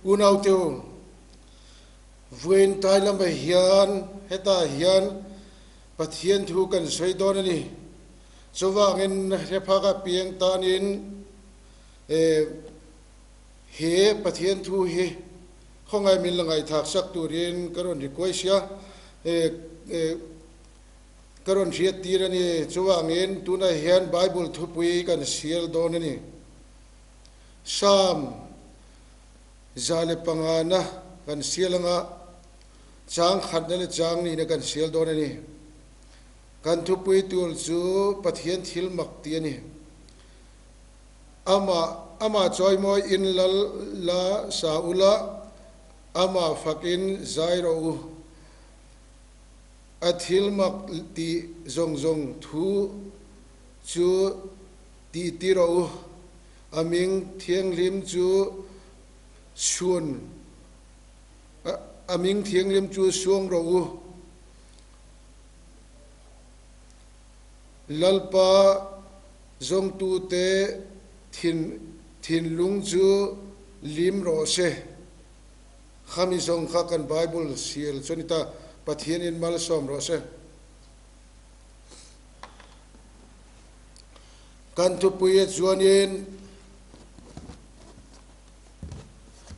Unaute u, vawiin tai lamah hian hetah hian Pathian thu kan sawi dawn a ni. Chuvangin hrephak a piang tanin he Pathian thu hi khawngaih min la ngaihthak sak turin ka rawn request a, ka rawn hriat tir a ni. Chuvangin tunah hian Bible thupui kan sial dawn a ni. Psalm 105 na kan sial anga chang khatna leh chang nihna kan sial dawn a ni. Kan thupui tur chu Pathian thil mak tih a ni. Amah amah chawimawi in lal la sa ula, amah fakin zai rawh u. A thil mak tih zawng zawng thu chu tih ti rawh u. A ming thianghlim chu chhun a ming thianghlim chu suang rawh u. Lalpa zawngtute thin thinlung chu lim rawh se. Khami zawng kha kan Bible sial chu a ni ta. Pathianin malsawm rawh se. Kan thupuia chuanin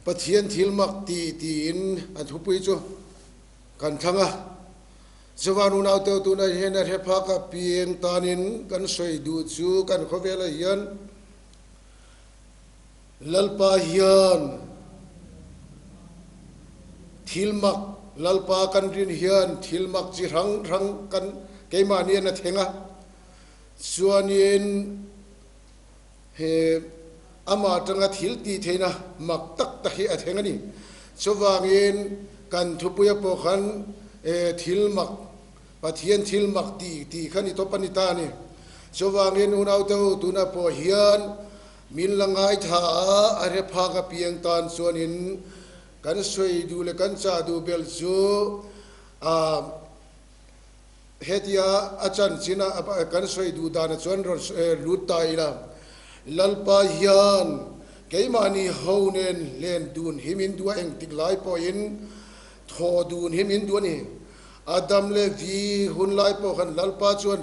Pathian thil mak ti tiin a thupui chu kan thlang a. Chuvan unau teu tunah hian a hre phak a piang tanin kan sawi duh chu kan khawvelah hian Lalpa hian thil mak Lalpa kan rin hian thil mak chi hrang hrang kan keimahni an a thleng a. Chuanin he amah atanga thil tih theihna mak tak tak hi a thleng a ni. Chuvangin kan thupuia pawh khan thil mak, Pathian thil mak tih tih kha ni tawp a ni ta a ni. Chuvangin unaute u tunah pawh hian min la ngaitha a, a hre phak apiang tan chuanin kan sawi duh leh kan chah duh belh chu a Hetia a chanchin a kan sawi duh danah chuan rawn lut ta ila, Lalpa hian keimahni ho nen hlen dun hi min duh a, engtik lai pawhin thaw dun hi min duh a ni. Adam leh Vi hun lai pawh khan Lalpa chuan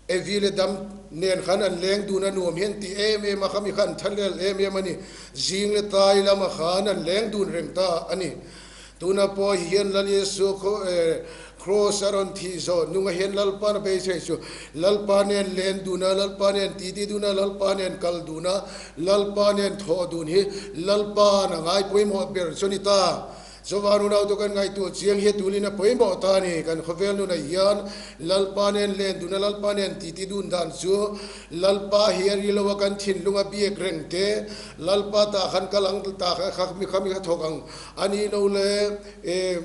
Evi leh Dam nen khan an leng dun a nuam hian ti em em a, khami kha an thalel em em a ni. Zing leh tai lamah khan an leng dun reng ta a ni. Tuna pawh hian Lal Jesuh Kraws a rawn thih zawh nunga hian Lalpa na beisei chu Lalpa nen len dun a, Lalpa nen titi dun a, Lalpa nen kal dun a, Lalpa nen thawh dun hi Lalpa na ngai pawimawh ber chu a ni ta. Chuvan unau chu kan ngaihtuah chiang hi tulin a pawimawh ta a ni. Kan khawvel nunah hian Lalpa nen len dun a, Lalpa nen titi dun dan chu Lalpa hi a ri lo a, kan thinlung a biak reng te, Lalpa tah khan kal ang, tah kha mi kha mi kha thawk ang a ni lo le, e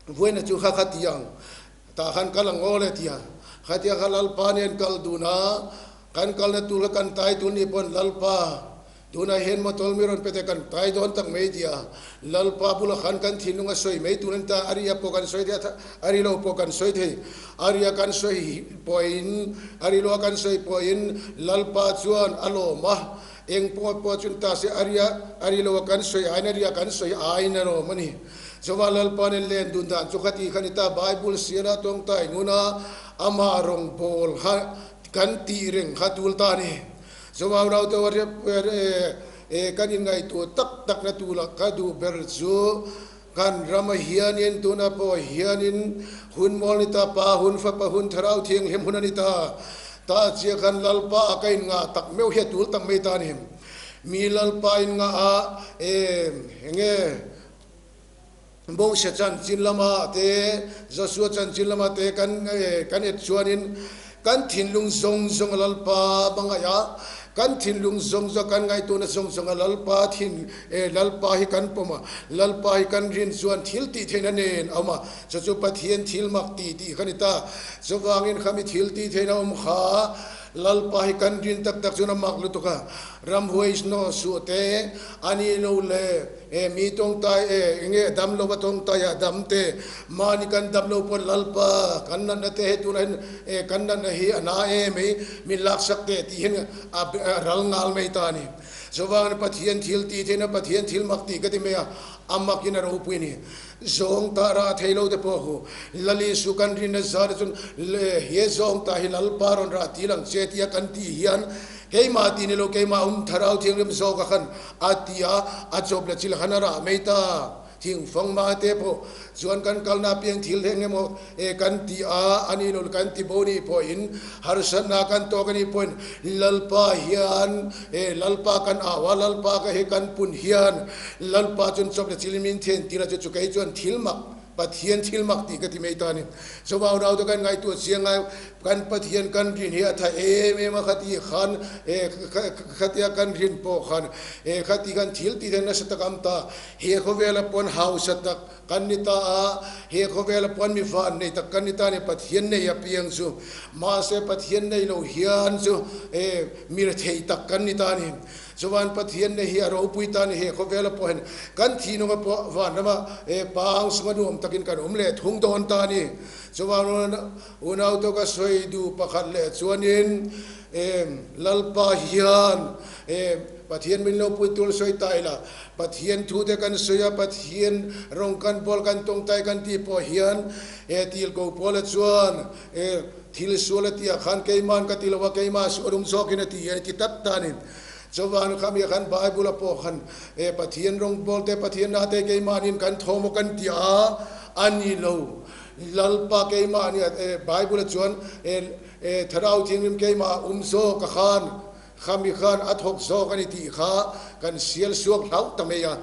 vawiina chu kha kha ti ang, tah khan kal ang aw le ti a. Khatia kha Lalpa nen kal dun a, kan kalna tur kha kan tai tur ni pawn Lalpa Tunah hian motor mi rawn pe te kan tai dawn tak mai tia Lalpa bulah khan kan thinlung a sawi mai tur a ni ta. A ria pawh kan sawi thei a, a ri lo pawh kan sawi thei. A ria kan sawi pawhin, a ri loa kan sawi pawhin Lalpa chuan a lawm a, eng pawh pawh chu ni ta se a ria, a ri loa kan sawi aiin a ria kan sawi aiin a lawm a ni. Chuvang Lalpa nen len dun dan chu khati kha ni ta. Bible siala tawngtai nguna amah rawngbâwl kha kan tih reng kha tul ta a ni. Chuvang rau te e kan inngaihtuah tak tak na tur ah ka duh ber chu kan ram ah hianin tuna pawh hianin hun mawl ni ta pa hun fapa hun thlarau thianghlim hun a ni ta ta chia khan Lalpa ah ka inngah tak meuh hi a tul tak mai ta a ni. Mi Lalpa inngah ah e enge Moses chanchin lama te Joshua chanchin lama te kan kan et chuanin kan thinlung zawng zawng a Lalpa hmangaih a, kan thinlung zawng zawng kan ngaihtuahna zawng zawng a Lalpa thin Lalpa hi kan pawm a, Lalpa hi kan rin chuan thil tih theihna nen a awm a, chu chu Pathian thil mak tih tih kha ni ta. Chuvangin khami thil tih theihna awm kha Lalpa hi kan rin tak tak chuan a mak lutuk a, ramhuai snow suh te a ni lo le. E mi tawngtai e, enge dam lo va tawngtai a dam te, mahni kan dam lo pawn Lalpa kan natna te hei tunah hian e kan natna hi a na em hei min laksak teh tih hian a ral ngal mai ta a ni. Chuvangin Pathian thil tih theihna Pathian thil mak tih ka ti mai a, a makin a ropui a ni. Zawng tah rah thei lo te pawh hu Lal Isu kan rinna zar chuan le he zawng tah hi Lalpa rawn rah ti lang che tia kan tih hian keimah tih ni lo keimah um Tharau Thianghlim zawk a khan a ti a, a chawp leh chil khan a rah mai ta. Thingfang mah te pawh chuan kan kalna piang thil eng emaw e kan ti a, a ni lo kan ti bo nih pawhin harsatna kan tawk a nih pawhin Lalpa hian e Lalpa kan au a, Lalpa ka hi kan pun hian Lalpa chuan chawp leh chil min then tir a, chu chu kei chuan thil mak Pathian thil mak tih ka ti mai ta a ni. Chuvang rau te kan ngaihtuah chiang a, kan Pathian kan rin hi a tha em em a, khati khan e khatia kan rin pawh khan e khati khan thil tih hian nasa tak a awm ta. He khawvela pawn hausa tak kan ni ta a, he khawvela pawn mi van nei tak kan ni ta a ni, Pathian nei apiang chu. Mahse Pathian nei lo hian chu e mi rethei tak kan ni ta a ni. Chuan Pathian nei hi a ropui ta a ni, he khawvela pawh hian kan thinunga pawh vanrama e pang sunga nuam takin kan awm leh thung dawn ta a ni. Chuan unau tawka sawi duh pakhat leh chuanin e Lalpa hian e Pathian min lo pui tul sawi ta ila, Pathian thu te kan sawi a, Pathian rawng kan bawl kan tawngtai kan tih pawh hian he til ko Paula chuan e thil sual a tih ah khan keiman ka ti lo a, keimah sual um zawkin a ti a ti tlat ta a ni. Chuvan khami khan Bible a pawh khan e Pathian rawng bawl te Pathian na te keimanin kan thaw maw kan ti a, a ni lo. Lalpa keimah nia e Bible a chuan e Thlarau Thianghlim keimah um zawk a khan Khami khan a thawk zawk a ni tih kha kan sial suak hlauh ta mai a.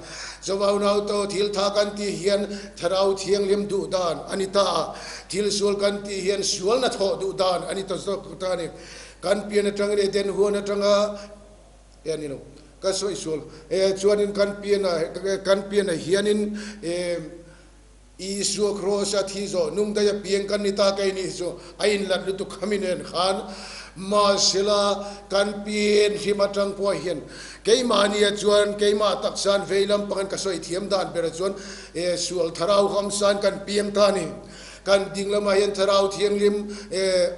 Chuvau nauto thil tha kan tih hian Thlarau Thianghlim duh dan a ni ta a, thil sual kan tih hian sualna thawh duh dan a ni ta zawk ta a ni. Kan pian atangin Eden huan atanga e a ni lo ka sawi sual e chuanin kan pian a kan pian a hianin e Isua Kraws-a thi zawh nung daih a piang kan ni ta kei nih chu a inlat lutuk khami nen khan mahsela kan pian hlim atang pawh hian keimahnia chuan keimah taksan vei lam pangin ka sawi thiam dan berah chuan sual tharau hamsain kan piang ta a ni. Kan ding lamah hian Thlarau Thianghlim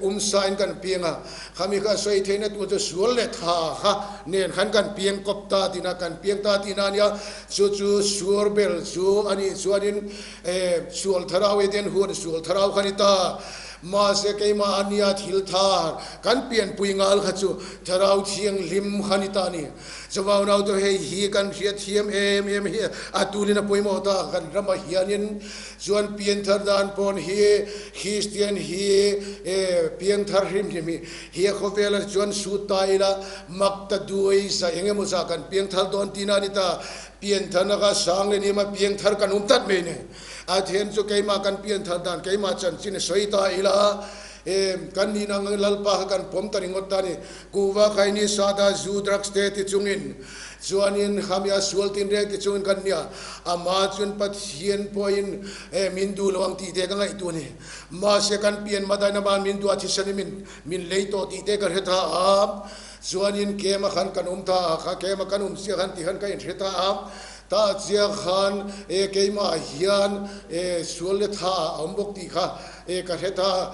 umsain kan piang a, khami kha sawi theihna tur chu sual leh tha kha nen khan kan piang kawp ta tihna, kan piang ta tihna a nia, chu chu suar bel chu a nih chuanin sual Thlarau Eden huan sual Thlarau kha a ni ta. Mahse keimah a nia thil tha kan pianpui ngal kha chu Thlarau Thianghlim kha a ni ta a ni. Chuvang nau chu hei hi kan hriatthiam em em hi a tunin a pawimawh ta kan ramah hianin Chuan pianthar dan pawn hi Kristian hi pianthar hrim hrim hi hi a khawvelah chuan sut ta ila mak ta duai za eng emaw za kan piangthar dawn tihna a ni ta. Piantharna kha sang leh nia piangthar kan awm tlat mai ni. A then chu keimah kan pianthar dan keimah chanchin a sawi ta ila kan nihna ang Lalpa kha kan pawm ta ringawt ta a ni. Kuhva khaini sada zu drugs te ti chungin chuanin khami a sual tin reng ti chungin kan nia ama chuan Pathian pawhin e min duh lo ang tih te ka ngaihtuah a ni. Mahse kan pian madain ama min duh a thisen in min min lei tawh tih te ka hre tha a chuanin kema khan kan awm tha a kha kema kan awm chiah khan ti khan ka inhre tha a tah chiah khan e keimah hian e sual le tha a awm bawk tih kha e ka hre tha a.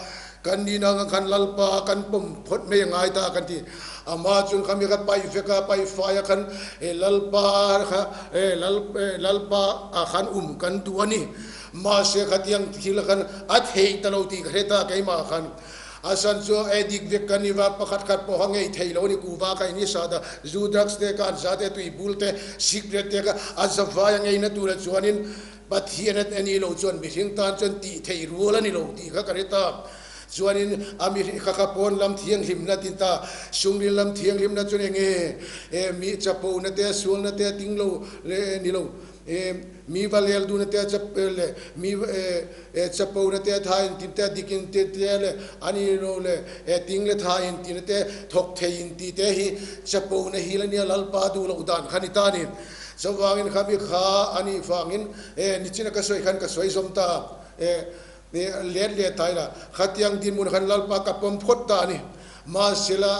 Kan ni nang khan Lalpa kan pawm phawt mai a ngai ta kan ti. Amah chuan kha mi kha paih vek a, paih fai a khan he Lalpa kha he Lal Lalpa ah khan um kan duh a ni. Mahse khatiang thil khan a theih ta lo tih ka hre ta keimah khan. A san chu e dik vek kan ni va, pakhat khat pawh kha ngei thei lo a ni. Kuhva kha in i sat a, zu drugs te kha an za te, tui bul te, cigarette te kha a zavai a ngeina tura chuanin Pathian a ni lo chuan mihring tan chuan tih theih rual a ni lo tih kha ka hre ta. Chuanin a mihring kha kha pawn lam thianghlimna tin ta, sumril lam thianghlimna chuan eng nge e mi chapona te, sualna te a ting lo le ni lo, e mi va lel duhna te a chap le mi e chapona te a tha in tin te a dik in ti te le a ni lo le e ting le tha in tina te thawk thei in tih te hi chapona hi la nia Lalpa duh loh dan kha ni ta a ni. Chuvangin kha mi kha a nih vangin e nichina ka sawi khan ka sawi zawm ta e let leh ta ila khatiang dinhmun khan Lalpa ka pawm phawt ta a ni. Mahsela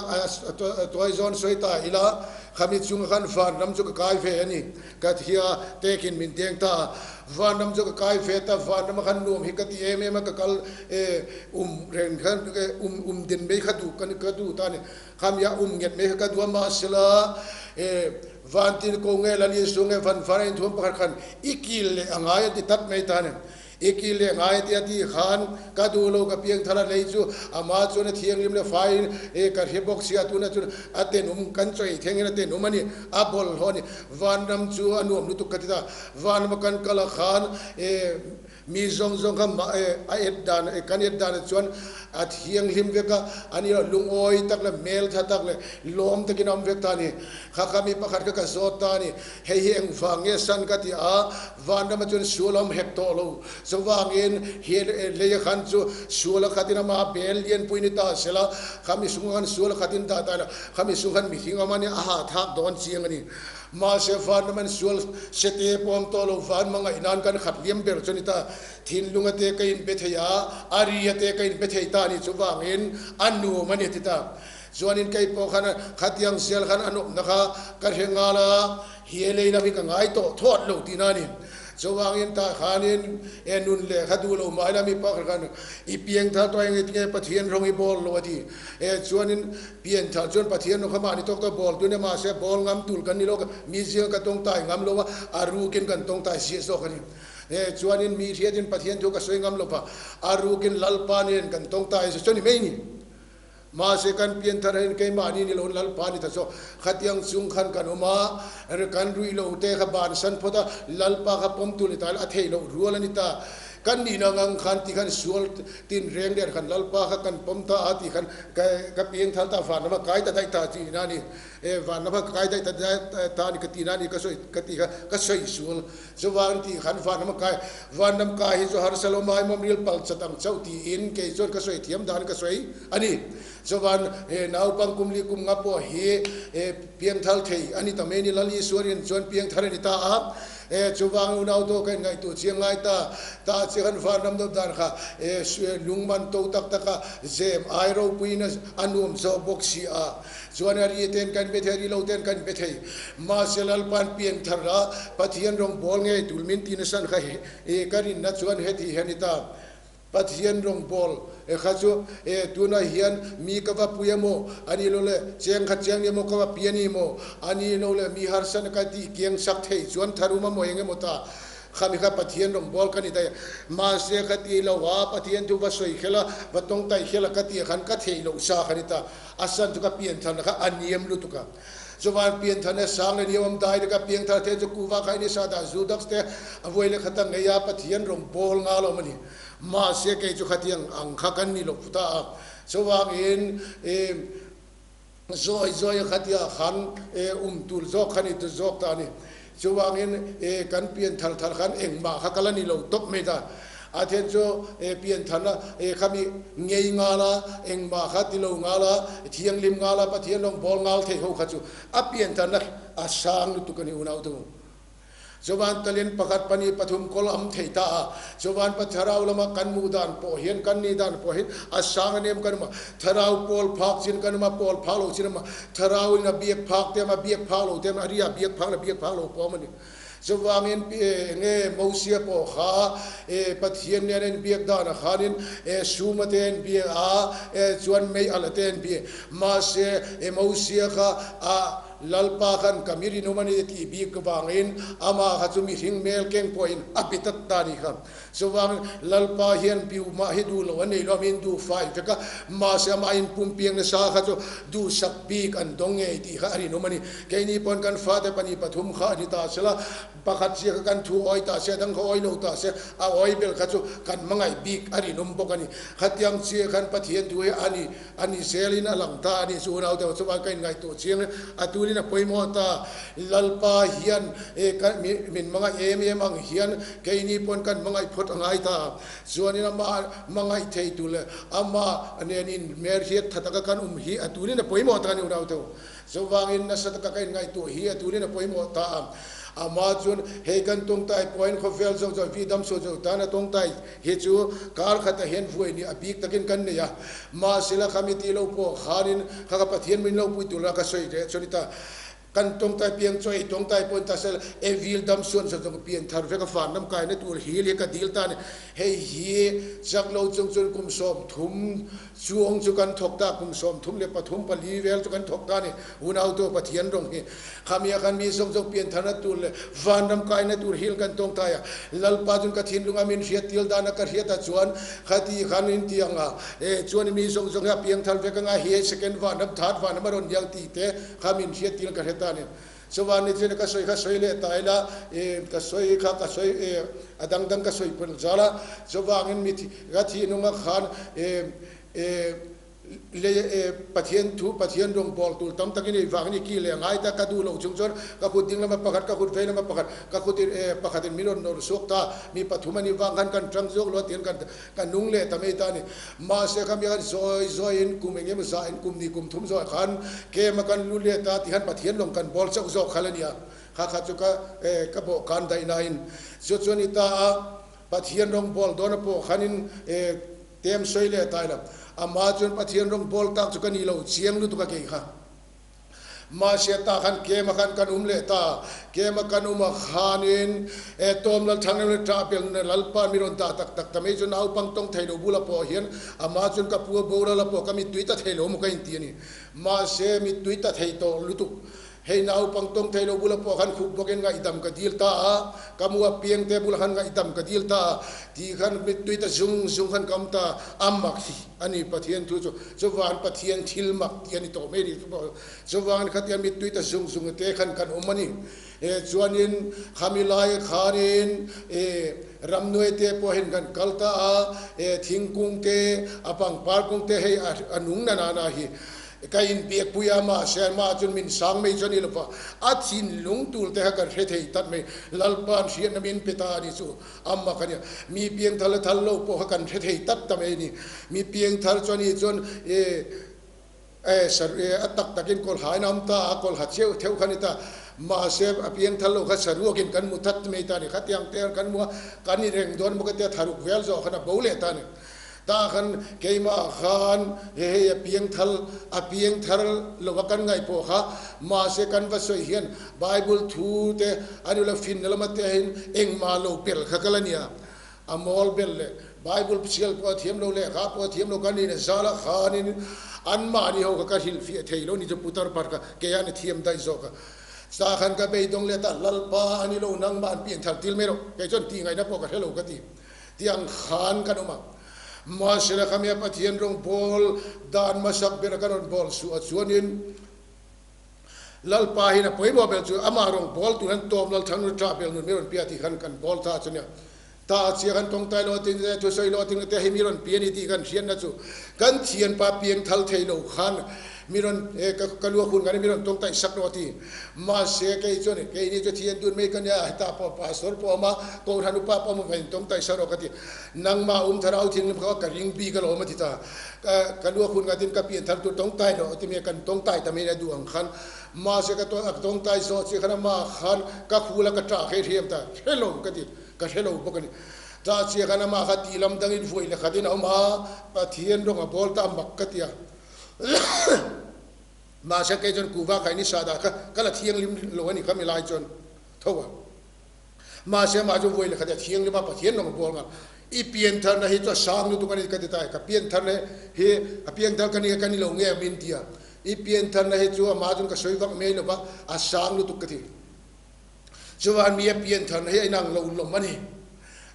tuai zawn sawi ta ila khami chunga khan vanram chu ka kai ve a ni. Ka thia tekin min deng ta a, vanram chu ka kai ve ta, vanram khan nuam hi ka ti em em a, ka kal e um reng khan um um din mai kha duh ka duh ta a ni. Khamia um nget mai kha ka duh a, mahsela e. Vantin ko nge Lal Isu nge van var a inthuam pakhat khan i kil leh a ngai a ti tat mai ta a ni. I kil leh ngai a ti a tih khan ka duh lo ka piang thar a lei chu amah chuan a thianghlim le faiin e ka hre bawk si a tunah chuan a tenawm kan chawi thlengin a tenawm a ni a bawlhhlawh a ni. Vanram chu a nuam lutuk ka ti ta. Vanram a kan kal a khan e Mi zawng zawng kha mah e a et dan e kan et dan ah chuan a thianghlim vek a, a ni lo lungawi tak leh hmeltha tak leh lawm takin a awm vek ta a ni. Kha kha mi pakhat kha ka zawt ta a ni, hei hi engvang nge san ka ti a, vanram ah chuan sual a awm hek tawh lo, chuvangin he lei a khan chu sual a khatin amah a bel lianpui ni ta sela, kha mihring khan sual a khatin dah ta ila, kha mihring khan mihring awm a nia a hahthlak dawn chiang a ni. Mahse van man sual sete pawm tawh lo van hmangaih nan kan khat liam ber chu ni ta. Thinlung a te ka inpe thei a, a ri a te ka inpe thei ta a ni chuvangin a nuam a ni a ti ta. Chuanin kei pawh khan khatiang zel khan a nawmna kha ka hre nghal a, hi lei lam hi ka ngai tawh thawt lo tihna a ni. Chuvangin tah khanin e nun leh kha duh lo mai la mi pakhat khan i piang thar tawh eng nge Pathian rawng i bawl lo a ti. E chuanin Pian thar chuan Pathian rawng kha mahni tawk tawk bawl tun e mahse bawl ngam tul kan ni lo, mi zinga ka tawngtai ngam lo a, a rukin kan tawngtai ziah zawk a ni. E chuanin mi hriatin Pathian thu ka sawi ngam lo va, a rukin Lalpa nen kan tawngtai chu ni mai ni. Mahse kan pian thar hian keimahni ni loin Lalpa ni ta zawk. Khatiang chung khan kan awm a, kan ruih lo te kha bansan phawt a, Lalpa kha pawm tur ni ta a theih loh rual a ni ta. Kan nihna ngang khan ti khan sual tin reng der khan Lalpa kha kan pawm ta a ti khan ka ka piang thal ta van lama kai ta daih ta tih na ni e van lama kai daih ta ta ni ka ti na ni ka sawi ka ti kha ka sawi sual chuvang ti khan van lama kai van lam kai hi chu harsa lo mai mawm ril pal chat ang chauh tiin kei chuan ka sawi thiam dan ka sawi a ni chuan he naupang kum li kum nga pawh hi e piang thal thei a ni ta mai ni Lal Isua rin chuan piang thar a ni ta a. E chuvang unau to ka inngaihtuah chiang ngai ta, ta che khan vanram deuh dan kha e lungman to tak tak a zem ai ropuiin a nuam zawk bawk si a, chuan a ri ten kan be thei, a ri lo ten kan be thei. Mahse Lalpan pian thar a Pathian rawng bawl ngei tul min ti nasan kha e ka rinna chuan heti hian i ta. Pathian rawngbawl e kha chu e tunah hian mi ka va pui emaw a ni lo le, cheng kha cheng ni emaw ka va pi a ni maw a ni lo le, mi harsa na ka tih kiang sak thei chuan tharum emaw eng emaw ta kha mi kha Pathian rawngbawl ka ni daih a. Mahse ka ti lo a, Pathian thu va sawi khel a, va tawngtai khel a ka tih khan ka theih loh sa kha ni ta, a san chu ka piantharna kha a niam lutuk a. Chuvan piantharna sang leh niam dai leh ka piangthar te chu kuva kha in i sa dah Judas te a vuai leh khat a ngei a Pathian rawng bawl nga lo mani. Mahse kei chu khatiang ang kha kan ni lo ta a. Chuvangin i zawi zawi a khatia khan e um tur zawk kha ni tu zawk ta a ni. Chuvangin e kan pianthar thar khan engmah kha ka la ni lo tawp mai ta. A then chu e piantharna e khami ngei ngal a, engmah kha ti lo ngal a, thianghlim ngal a, Pathian lawng bawl ngal thei ho kha chu a piantharna a sang lutuk a ni unau tu. Chuvan talin pakhat pahnih pathum kawl am thei ta a, chuvan pa thlarau lama kan hmuh dan pawh hian kan nih dan pawh hian a sang a nem kan awm a, thlarau pawl phak chin kan awm a, pawl phak lo chin a awm a, thlarau in a biak phak te a awm a, biak phak lo te a awm a, a ria biak phak leh biak phak lo pawh a awm a ni. Chuvangin enge Mosia pawh kha Pathian nen a inbiak danah khanin Suma te a inbiak a, chuan mei alh te a inbiak. Mahse Mosia kha a Lalpa khan ka mi rinawm a ni tih bik vangin amah kha chu mihring hmel keng pawhin a bi tat ta a ni kha. Chuvangin Lalpa hian biu mah hi duh lo a nei lo a, min duh fai vek a, mahse amah inpumpiang nasa kha chu duhsak bik an dawng ngei tih kha a rinawm a ni. Keini pawn kan fate pahnih pathum kha a ni ta sela, pakhat chiah kha kan thu awi ta se, a dang kha awi lo ta se, a awi bel kha chu kan hmangaih bik a rinawm bawk a ni. Khatiang chiah khan Pathian thu hi a ni. A ni zelin a lang ta a ni chu unau deuh chuan ka inngaihtuah chiang e, a tunin a pawimawh ta. Lalpa hian e ka min hmangaih em em ang hian keini pawn kan hmangaih phawt a ngai ta. Chuanin amah hmangaih thei tur leh amah nen in hmelhriat tha taka kan awm hi a tunin a pawimawh ta a ni unau deuh. Chuvangin nasa taka ka inngaihtuah hi a tunin a pawimawh ta a. Amah chuan hei kan tawngtai pawhin khawvel zo zo vi dam suah zo tan a tawngtai hi chu kar khatah hian vuai nih a bik takin kan nei a. Mahsela khami tih lo pawh khanin kha ka Pathian min lo pui tura ka sawi leh chuan i ta. Kan tawngtai piang chaw ei tawngtai pawhin ta sela e vil dam suan zawng zawng pian thar vek a van ram kaina tur hil hi ka dil ta a ni. Hei hi chak lo chung chuan kum 30 chuang chu kan thawk ta, kum 34 vel chu kan thawk ta a ni. Unautu Pathian rawng hi khami a khan mi zawng zawng pian tharna tur leh van ram kaina tur hil kan tawngtai a. Lalpa chuan ka thinlung a min hriat til dan a ka hriat ah chuan khati khan in ti ang a, e chuan mi zawng zawng hi a piang thar vek ang a, hi hei second van ram third van ram a rawn niang ti te Kha min hriat tir ka hre ta ni. Chuvan ni chuan ka sawi kha sawi leh ta ila, e ka sawi kha ka sawi e a dang dang ka sawi pawlh zal a. Chuvangin mi ka thih nunga khan e e lei e Pathian thu Pathian rawng bawl tur tam takin ei vangin i ki leh ngai ta ka duh loh chung chuan ka kut ding lama pakhat ka kut vei lama pakhat ka kut e pakhatin min rawn nawr chhuak ta. Mi pathum a nih vang khan kan tang zawk lo a tihian kan Ka nung leh ta mai ta a ni. Mahse kha mi khan zawi zawiin kum eng emaw zah in kum ni kum thum zawh khan kem a kan lu leh ta tih khan Pathian lawng kan bawl chauh zawk kha la nia. Kha kha chu ka ka bawh kan daih nain chu chuan i ta a Pathian rawng bawl dawn a pawh khanin tem sawi leh ta ila. Amah chuan Pathian rawng bawl tak chu ka ni lo chiang lutuk a kei kha. Mahse tah khan Kema khan kan um leh ta. Kema kan um a khanin e Tawm Lal Thang leh Ṭah Bel nuna Lalpa mi rawn dah tak tak ta mai chu naupang tawng thei lo bula pawh hian amah chuan ka pu a boral a pawh ka mittui ta thei lo maw ka inti a ni. Mahse mittui ta thei tawh lutuk. Hei naupang tawng thei lo bula pawh khan khup bawkin ngaihdam ka dil ta a, ka mu a piang te bulah khan ngaihdam ka dil ta a tih khan mittui ta zung zung khan ka awm ta a mak hi a ni Pathian thu chu. Chuvan Pathian thil mak tih a ni tawh mai a ni. Chuvan khatia mittui ta zung zung te khan kan awm a ni. E chuanin khami lai khanin e ramnuai te pawhin kan kal ta a, e thingkung te a pangpar kung te hei a nung na na na hi ka inbiak pui a, mahse amah chuan min sang mai chuan i lo va, a thinlung tur te kha kan hre thei tak mai. Lalpa'n hriatna min pe ta a ni chu. Amma kha nia, mi piangthar le thar lo pawh kha kan hre thei tak ta mai a ni. Mi piangthar chuan i chuan e e sar e a tak takin kawlha in a awm ta a, kawlha cheuh theuh kha ni ta. Mahse a piangthar lo kha saruakin kan mu that mai ta a ni. Khatiang te kan mu a, kan i reng dawn maw ka tia tharuk vel zawh khan a bo leh ta a ni. Tah khan keimah khan he hei a piangthar a piangthar lo a kan ngaih pawh kha mahse kan va sawi hian Bible thu te a nula finna lama te hian engmah lo pel kha ka la nia. A mawl bel leh Bible chhial pawh a thiam lo lehkha pawh a thiam lo kan ina zala khanin anmahni ho kha ka hrilhfiah thei lo ni chu putar par kha keian a thiam daih zawk a. Tah khan ka beidawng leh ta Lalpa a ni lo nangmah an pianthar til mai rawh kei chuan tih ngaihna pawh ka hre lo ka ti. Tiang khan kan awm a. Mahsela khamia Pathian rawng bawl dan hmasak ber a kan rawn bawl suh a chuanin Lalpa hian a pawimawh ber chu amah rawng bawl tur hian tawm lal thang ṭah bel nun mi rawn pia tih khan kan bawl ta chu nia. Ta chia khan tawngtai lo atin te thusawi lo atin te hei mi rawn pia ni tih kan hriatna chu kan thianpa piang thal thei lo khan Mi rawn e ka ka lu a hun ngai mi rawn tawngtaih sak rawh a ti. Mahse kei chuan keini chu thian dun mai ka nia, hetah pawh pastor pawh a awm a, kohhran upa pawh a awm a, va in tawngtaih sak rawh ka ti. Nangmah um thar au thinghlim kha ka ring bik alawm a ti ta. Ka ka lu a hun ngai tin ka pian thar tur tawngtai rawh a ti mai a, kan tawngtai ta mai a duh ang khan. Mahse ka tawn a tawngtai zawh chiah khan amah khan ka khul a ka ṭah kha i hriam ta, hre lo ka ti, ka hre lo bawk a ni. Ṭah chiah khan amah kha tih lam dangin vuai leh khatin a awm a, Pathian rawng a bawl ta mak ka ti a. Mahse kei chuan kuhva kha in i sah dah kha ka la thianghlim lo a ni kha mi lai chuan tho a. Mahse amah chu vawi leh khat a thianghlim a, Pathian lawng a bual nghal. I piantharna hi chu a sang lutuk a ni ka ti ta e, ka piantharna hi a pianthar ka ni ka ni lo nge a min ti a. I piantharna hi chu amah chuan ka sawi vak mai lo va, a sang lutuk ka ti. Chuvan mi a piantharna hi a inang lo lawm a ni.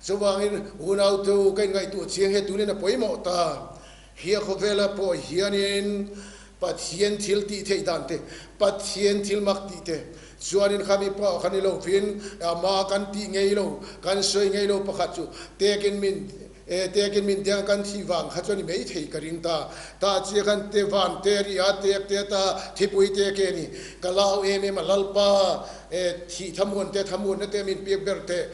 Chuvangin unautu ka inngaihtuah chiang he tunin a pawimawh ta. Hia khawvela pawh hianin Pathian thil tih theih dan te, Pathian thil mak tih te chuanin khami pawh kha ni lovin ama kan tih ngei lo, kan sawi ngei lo pakhat chu tekin min tekin min deng kan thih vang kha chuan i mai thei ka ring ta. Tah chiah khan te van te ri a tek te ta thipui te ke ni ka lau em em a Lalpa thih thamuan te thamuanna te min piak ber te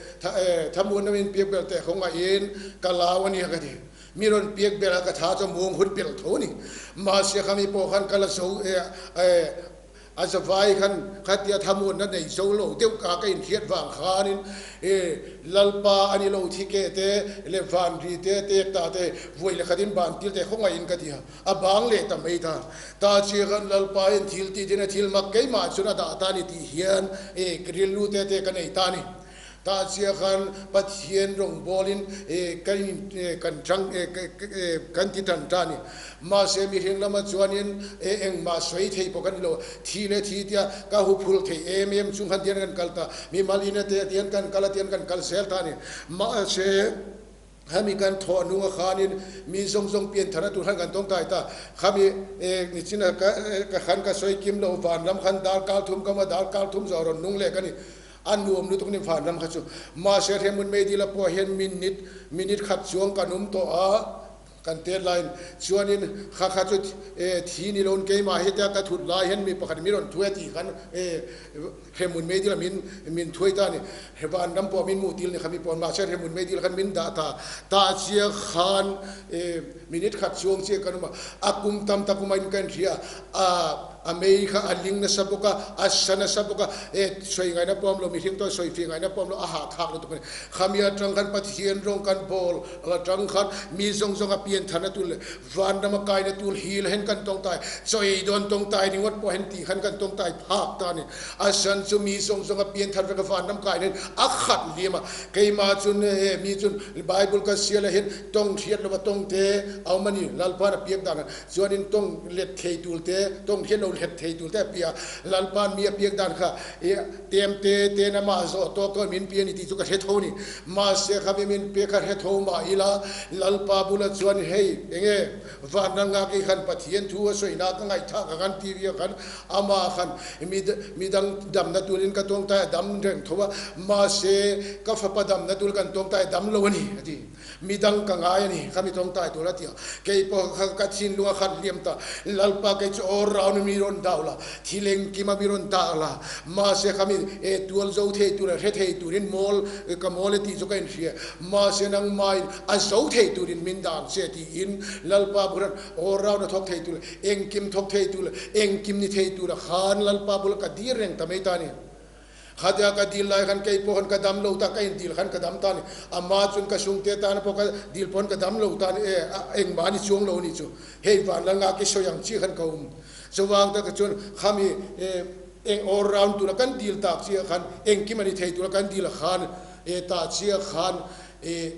thamuanna min piak ber te khawngaihin ka lau a nia ka ti. Mi rawn piak ber a ka tha chu muang hun pelh tho a ni. Mahse khami pawh khan ka la zo e. A zavai khan khatia thamuanna nei zo lo deuh ka ka inhriat vang khanin e Lalpa a ni lo thi ke te leh van ri te tek ta te vuai leh khatin ban tir te khawngaihin ka ti a, a bang leh ta mai ta. Ta chiah khan Lalpa hian thil tih din a thil mak keimah chuan a dah ta a ni tih hian e rilru te te ka nei ta a ni. Tah chiah khan Pathian rawngbawlin kan in kan chang kan ti tan ta a ni. Mahse mihring lama chuanin engmah sawi thei pawh kan ni lo. Thi leh thi tia ka huphurh thei em em chung khan tian kan kal ta. Mimal in ate tian kan kal a tian kan kal zel ta a ni. Mahse hemi kan thawh nunga khanin mi zawng zawng pian thar a tur khan kan tawngtai ta. Khami nichin a ka khan ka sawi kim lo vanram khan darkar thum ka hma darkar thum zawh rawn nung leh ka ni. A nuam lutuk ni vanram kha chu. Mahse Hremun Meidila pawh hian minute minute khat chuang kan awm tawh a, kan tet laiin chuanin kha kha chu thi ni loin keimah hetia ka thut lai hian mi pakhat min rawn thuai a tih khan Hremun Meidila min min thuai ta a ni. Vanram pawh min hmuh til ni kha mi pawh mahse Hremun Meidila khan min dah ta tah chiah khan minute khat chuang chiah kan awm a, a kum tam tak awm a in ka inhria a. A mei kha a ling nasa bawk a, a sa nasa bawk a, e sawi ngaihna pawh a awm lo, mihring chuan sawi fih ngaihna pawh a awm lo, a hahthlak lutuk a ni. Khami atang khan Pathian rawng kan bawl atang khan mi zawng zawng a pian tharna tur leh vanram a kaina tur hil hen kan tawngtai, chaw ei dawn tawngtai ringawt pawh hen tih khan kan tawngtai phak ta a ni. A san chu mi zawng zawng a pian thar vek a vanram kaina hin a khat liam a, keimah chun e mi chun Bible ka sial ah hian tawng hriat lo a tawng te a awm a ni, Lalpa'n a piak dan a. Chuanin tawng let thei tur te, tawng hian lo let thei tur te a piah a, Lalpa'n mi a piak dan kha i tem te ten amah zawh tawk tawh min pi a ni tih chu ka hre tho a ni. Mahse kha mi min piak kha hre tho mah ila, Lalpa bulah chuan hei enge vanram ngak i khan Pathian thu a sawina ka ngaihthah ka kan ti viau khan amah khan mi midang damna turin ka tawngtai a dam reng tho a, mahse ka fapa damna tur kan tawngtai a dam lo a ni a ti. Midang ka ngai a ni, kha mi tawngtai tur a ti a. Kei pawh kha ka thinlung a khat hliam ta. Lalpa kei chu aw round mi rawn dau la, thil engkima mi rawn dah la. Mahse kha mi e tual zo thei tur a hre thei turin mawl ka mawl e tih chu ka inhria. Mahse nangmahin a zo thei turin min dan che tiin Lalpa bulah aw round a thawk thei tur leh engkim thawk thei tur leh engkim ni thei tura khan Lalpa bulah ka dir reng ta mai ta a ni. Khatia ka dil lai khan kei pawh khan ka dam lo ta, ka indil khan ka dam ta a ni. Ama chun ka sungte tana pawh ka dil pawn ka dam lo ta a ni e, engmah a ni chuang lo a ni chu. Hei van la ngak i sawi ang chi khan ka awm. Chuvang tak chuan khami eng all round tura kan dil tak chiah khan engkim a ni thei tura kan dil khan e tah chiah khan e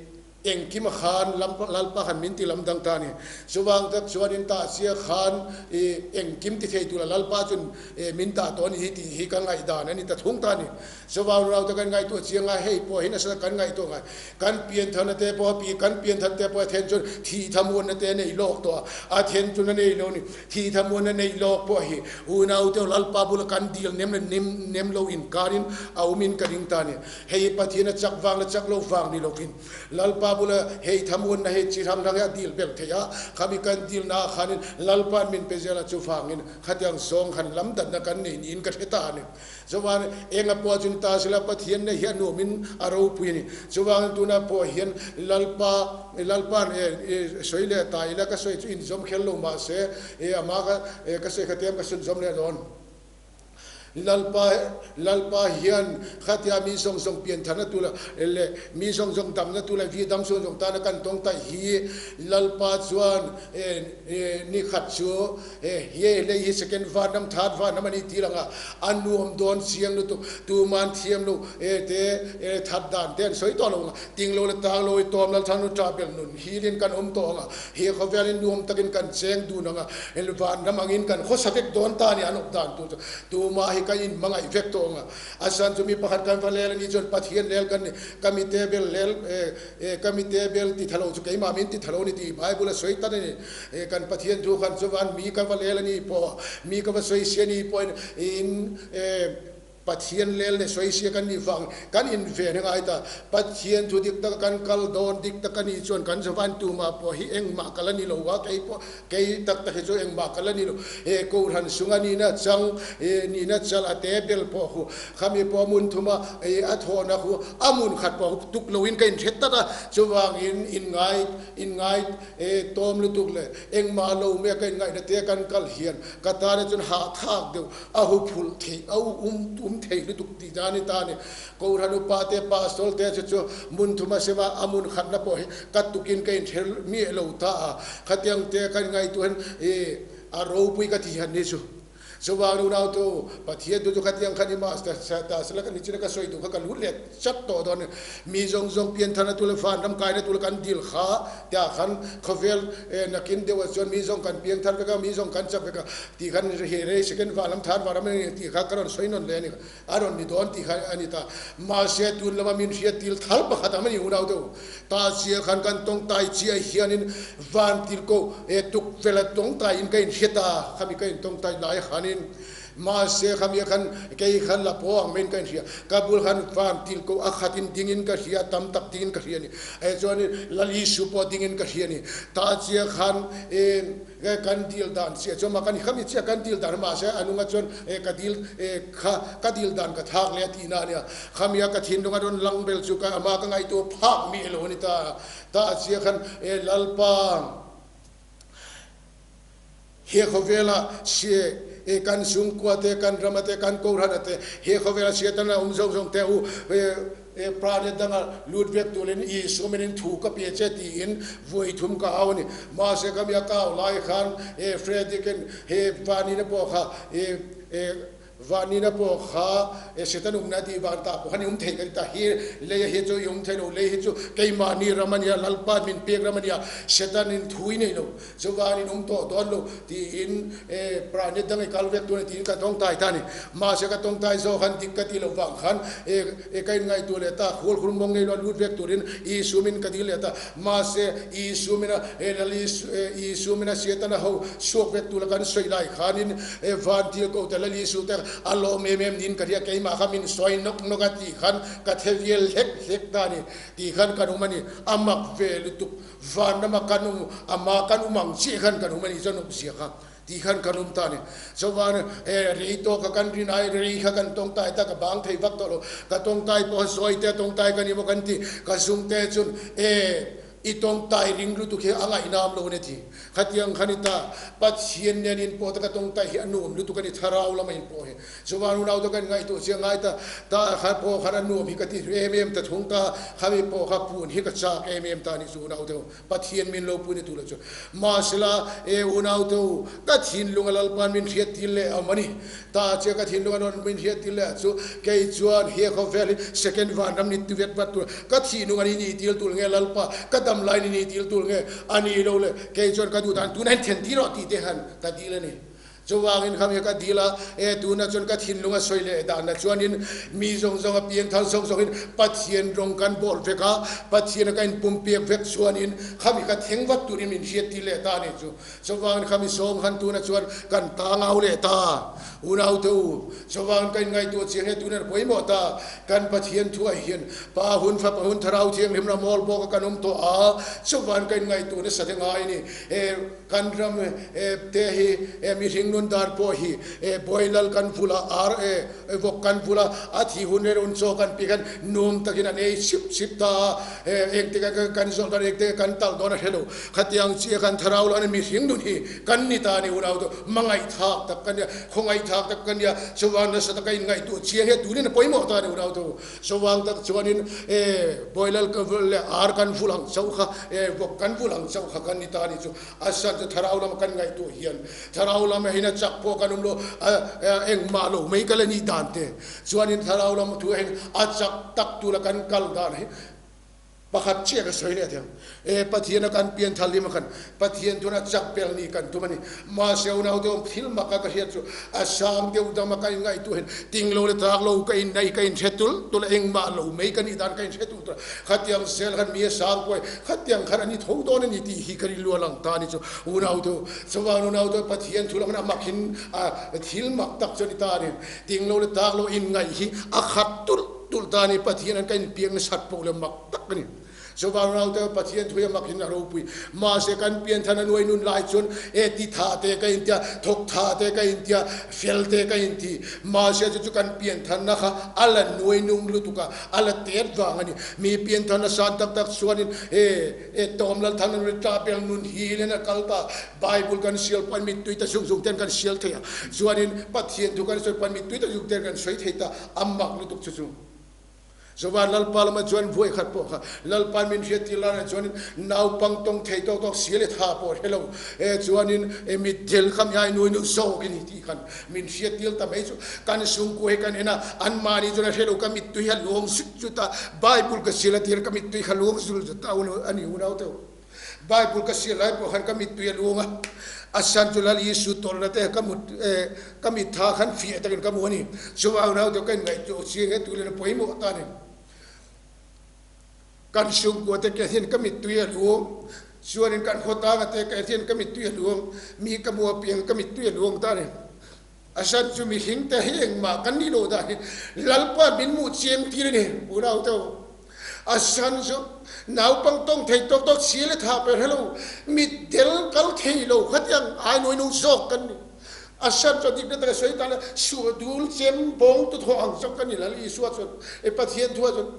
Engkim a khan Lalpa khan min ti lam dang ta a ni. Chuvang tak chuanin tahchia khan i engkim ti thei tura Lalpa chun min dah tawh a ni hi tih hi ka ngaihdan a ni ta thung ta a ni. Chuvang rau te kan ngaihtuah chiang a, hei pawh hi nasa kan ngaihtuah ngai. Kan piantharna te pawh a pi, kan pianthar te pawh a then chuan thih thamuanna te a nei lawk tawh a, a then chun a nei lo a ni. Thih thamuanna nei lawk pawh hi unaute Lalpa bula kan dil nem leh nem lo inkarin a awmin ka ring ta a ni. Hei Pathian a chak vang le chak lo vang ni lovin Lalpa bula hei thamuanna hei chi hrang hrang hi a dil ber thei a, khami kan dilna ah khanin Lalpa'n min pe zel a, chuvangin khatiang zawng han lam danna kan nei niin ka hre ta a ni. Chuvangin enga pawh chu ni ta sela Pathian nei hi a nuamin a ropui a ni. Chuvangin tunah pawh hian Lalpa Lalpa'n e sawi leh ta ila ka sawi chu inzawm kher lo mahse e amah ka ka sawi kha te ka sunzawm leh dawn. Lalpa Lalpa hian khatia mi zawng zawng pian tharna tur leh mi zawng zawng damna tur leh vi dam zawng zawng tana kan tawngtaih hi Lalpa chuan ni khat chu he lei hi second vanram third vanram a ni tih lang a, a nuam dawn chiang lutuk tuman thiam lo te that dan te an sawi tawh lo ang a, ting lo leh tang lo i tawm Lalthang nu ṭah bel nun hilin kan awm tawh ang a, he khawvelin nuam takin kan cheng dun ang a, Vanram angin kan khawsa vek dawn ta a ni an awp dan tur chu tumah hi kan inhmangaih vek tawh ang a. A san chu mi pakhat kan va lel a nih chuan Pathian lel kan ni, ka mite bel lel ka mite bel ti tha lo chu keimah min ti tha lo a ni tih Bible a sawi tan a ni. Kan Pathian thu khan chuan mi ka va lel a ni pawh, mi ka va sawi si a ni pawhin in. Pathian lel leh sawi sia kan nih vang kan inven a ngai ta. Pathian thu dik taka kan kal dawn dik tak a nih chuan kan zavan tumah pawh hi engmah kal a ni lo a, kei pawh kei tak tak hi chu engmah kal a ni lo. He Kohhran sunga nihna chang nihna chal a te bel pawh khu khami pawh hmun thuma a thawhna khu a hmun khat pawh khu tuk loin ka inhre tlat a, chuvangin inngai inngai tawm lutuk leh engmah lo mai a ka inngaihna te kan kal hian ka tana chuan hahthlak deuh A hu phulh theih, a um um thei lutuk tih dan i ta ni. Kohhran upa te, pastor te chu chu hmun thum a sem a, a hmun khatna pawh hi ka tukin ka inhre miah lo ta a. Khatiang te ka ngaihtuah hian i a ropui ka ti han ni chu. Chuvang unau tu Pathian tu chu khatiang khan i mah ta sela ka ni chin a ka sawi duh kha ka lut leh chat tawh dawn a ni. Mi zawng zawng piantharna tu leh vanram kaina tu leh kan dil kha tiah khan khawvel nakin deuhah chuan mi zawng kan piangthar vek a, mi zawng kan chak vek a tih khan he rei second vanram thar vanram a ni tih kha ka rawn sawi nawn leh a ni. A rawn ni dawn tih kha a ni ta. Mahse tun lama min hriat dil thar pakhat ang a ni unau deuh. Ta chiah khan kan tawngtai chiah hianin van til ko tukvela tawngtaiin ka inhre ta, khami ka intawngtai lai khanin Mahse khami khan kei khan la pawh ang maiin ka inhria. Ka bul khan van til ko a khatin dingin ka hria, tam tak dingin ka hria a ni. Hei chuanin Lal Isu pawh dingin ka hria a ni. Ta chiah khan e kan dil dan chiah chuan mah kan khami chiah kan dil dan mahse a nunga chuan e ka dil e kha ka dil dan ka thak leh a tihna a nia. Khami a ka thinlung a rawn lang bel chu ka ama ka ngaihtuah phak mi elo a ni ta. Ta chiah khan e Lalpa. He khawvela hria e kan chhungkua te, kan rama te, kan kohhrana te, he khawvela hriatna awm zawng zawng te u e planet danga lut vek turin Isua min in thu ka pe che tiin vawi thum ka au a ni. Mahse ka mia ka au lai khan e Frederick-in he vanina pawh kha e e Vanina pawh kha e Satan umna tih vang ta pawh khan i um thei ka ti ta. Hi lei a hi chu i um thei lo, lei hi chu keimahni ram a nia, Lalpa min pek ram a nia, Satan in thu i nei lo, chuvan in um tawh dawn lo tiin e planet dang i kal vek tur a ni tiin ka tawngtai ta a ni. Mahse ka tawngtai zawk khan dik ka ti loh vang khan e e ka inngaihtuah leh ta, hual hur mawng nei lo a lut vek turin Isu min ka dil leh ta. Mahse Isu mina e Lal Isu e Isu mina Setana ho suak vek tura kan sawi lai khanin e van til ko te Lal Isu te a lawm em em niin ka hria keimah kha min sawi nawk nawk a tih khan ka the vial hlek hlek ta a ni tih khan kan um a ni. A mak ve lutuk van lama kan um ama kan um ang chiah khan kan um a ni chuan awmzia kha Tih khan kan awm ta a ni. Chuan he rei tawk a kan rin ai rei kha kan tawngtai ta ka bang thei vak tawh lo. Ka tawngtai pawh a sawi te a tawngtai ka ni maw kan ti. Ka zung te chuan e i tawngtai ring lutuk hi a ngaihnam lo a ni ti. Khatiang khan i ta Pathian nen in pawh te ka tawngtai hi a nuam lutuk a ni thlarau lama in pawh hi. Chuvan unau te kan ngaihtuah chiang ngai ta ta kha pawh khan a nuam hi ka ti em em ta thung ta khami pawh kha pun hi ka chak em em ta a ni chu unau te ho. Pathian min lo pui na tur chu mahsela e unau te u, ka thinlung a Lalpa'n min hriat til leh awm a ni. Ta che ka thinlung a rawn min hriat til leh chu kei chuan he khawvel hi second vanram ni vet vat tur ka thihnung a ni ni til tur nge Lalpa ka dam lai ni ni til tur nge a ni lo le kei chuan ka duh dan tunah hian then tir rawh tih te han ka dil a ni. Chuvangin khami ka dil a, e tuna chuan ka thinlung a sawi leh dan la chuanin mi zawng zawng a piangthar zawng zawngin Pathian rawng kan bawl vek a, Pathian a ka inpumpiak vek chuanin khami ka thleng vat turin min hriat ti leh ta a nih chu. Chuvangin khami sawm khan tuna chuan kan ta ngau leh ta. Unaute u, chuvangin ka inngaihtuah chiang e tuna pawimawh ta, kan Pathian thuah hian Pa hun, Fapa hun, Thlarau Thianghlim ram awl bawk a kan awm tawh a, chuvangin ka inngaihtuah nasa te ngai a ni. E. Kan ram te hi mihring nun dan pawh hi Bawilal kan vul a, ar vawk kan vul a, a thi hun reng un chaw kan pek hian nuam takin an ei chip chip ta a, engtik kan zawrh dawn engtik kan talh dawn a hre lo. Khatiang chiah kan tharau lo a ni mihring nun hi kan ni ta a ni unau chu hmangaihthak tak kan nia, khawngaihthak tak kan nia, chuvang nasa taka inngaihtuah chiang hi tunin a pawimawh ta a ni unau chu. Chuvang tak chuanin e Bawilal ka vulh leh ar kan vulh ang chauh kha, e vawk kan vulh ang chauh kha kan ni ta a nih chu. A san chu thlarau lama kan ngaihtuah hian thlarau lama hina chak pawh kan awm lo, engmah lo mai ka la nih dan te. Chuanin thlarau lama thu heng a chak tak tura kan kal dan hi. Pakhat chiah ka sawi leh thei ang. E Pathian a kan pian thal lim a khan Pathian tuna chak bel ni kan tum a ni. Mahse unaute awm thil mak a ka hriat chu a sang deuh dam a ka inngaihtuah hian ting lo le tak lo ka innei ka inhre tul tul a engmah lo mai ka nih dan ka inhre tul tul a. Khatiang zel khan mi a sang kuai khatiang khan a ni tho dawn a ni tih hi ka rilru a lang ta a ni chu. Unaute u chuan unaute Pathian thu lam a mak hin a thil mak tak chu a ni ta a ni. Ting lo le tak lo inngaih hi a khat tulh tulh ta a ni. Pathian an ka inpiak nasat pawh le mak tak a ni. Chuvang naute Pathian thui a mak in a ropui. Mahse kan pianthan a nuai nun lai chuan e ti tha te ka intia, thawk tha te ka intia, fel te ka inti. Mahse chu chu kan pianthanna kha a la nuai nung lutuk a, a la tet vang a ni. Mi pianthanna san tak tak chuanin e e tawm lal thang nun tla bel nun hi len a kal ta. Bible kan sial pawn mittui ta zung zung ten kan sial thei a. Chuanin Pathian thu kan sawi pawn mittui ta zung ten kan sawi thei ta. A mak lutuk chu chu. Chuvan Lalpa lama chuan vuai khat pawh kha Lalpa'n min hriat tir lai chuanin naupang tawng thei tawk tawk sia leh tha pawh hre lo e chuanin e mitdel kha mi ai nuai nuai zawk i ni tih khan min hriat tir ta mai chu kan sungkua hi kan en a anmahni chuan a hre lo ka mittui hi a luang zut zut a Bible ka sil a tir ka mittui kha luang zul zut a a ni unau teuh. Bible ka sial lai pawh khan ka mittui a luang a, a san chu Lal Isu tawlhna te ka mut ka mittha khan fiah takin ka hmu a ni. Chu au nau te ka inngaihtuah chiang e tule na pawimawh ta a ni. Kan chhungkua te ke hian ka mittui a luang, chuanin kan khawtanga te ke hian ka mittui a luang, mi ka hmu apiang ka mittui a luang ta a ni. A san chu mihring te hi engmah kan nih loh dah hi Lalpa min hmuh chiang tir a ni, unau te u. A san chu naupang tawng thei tawk tawk si le tha pe hre lo, mitdel kal thei lo khatiang ai nawi no zawk kan ni. A san chu a dikna taka sawi tan a, suah dul chem bawng tu thawh ang zawk kan ni Lal Isua chuan e Pathian thua chuan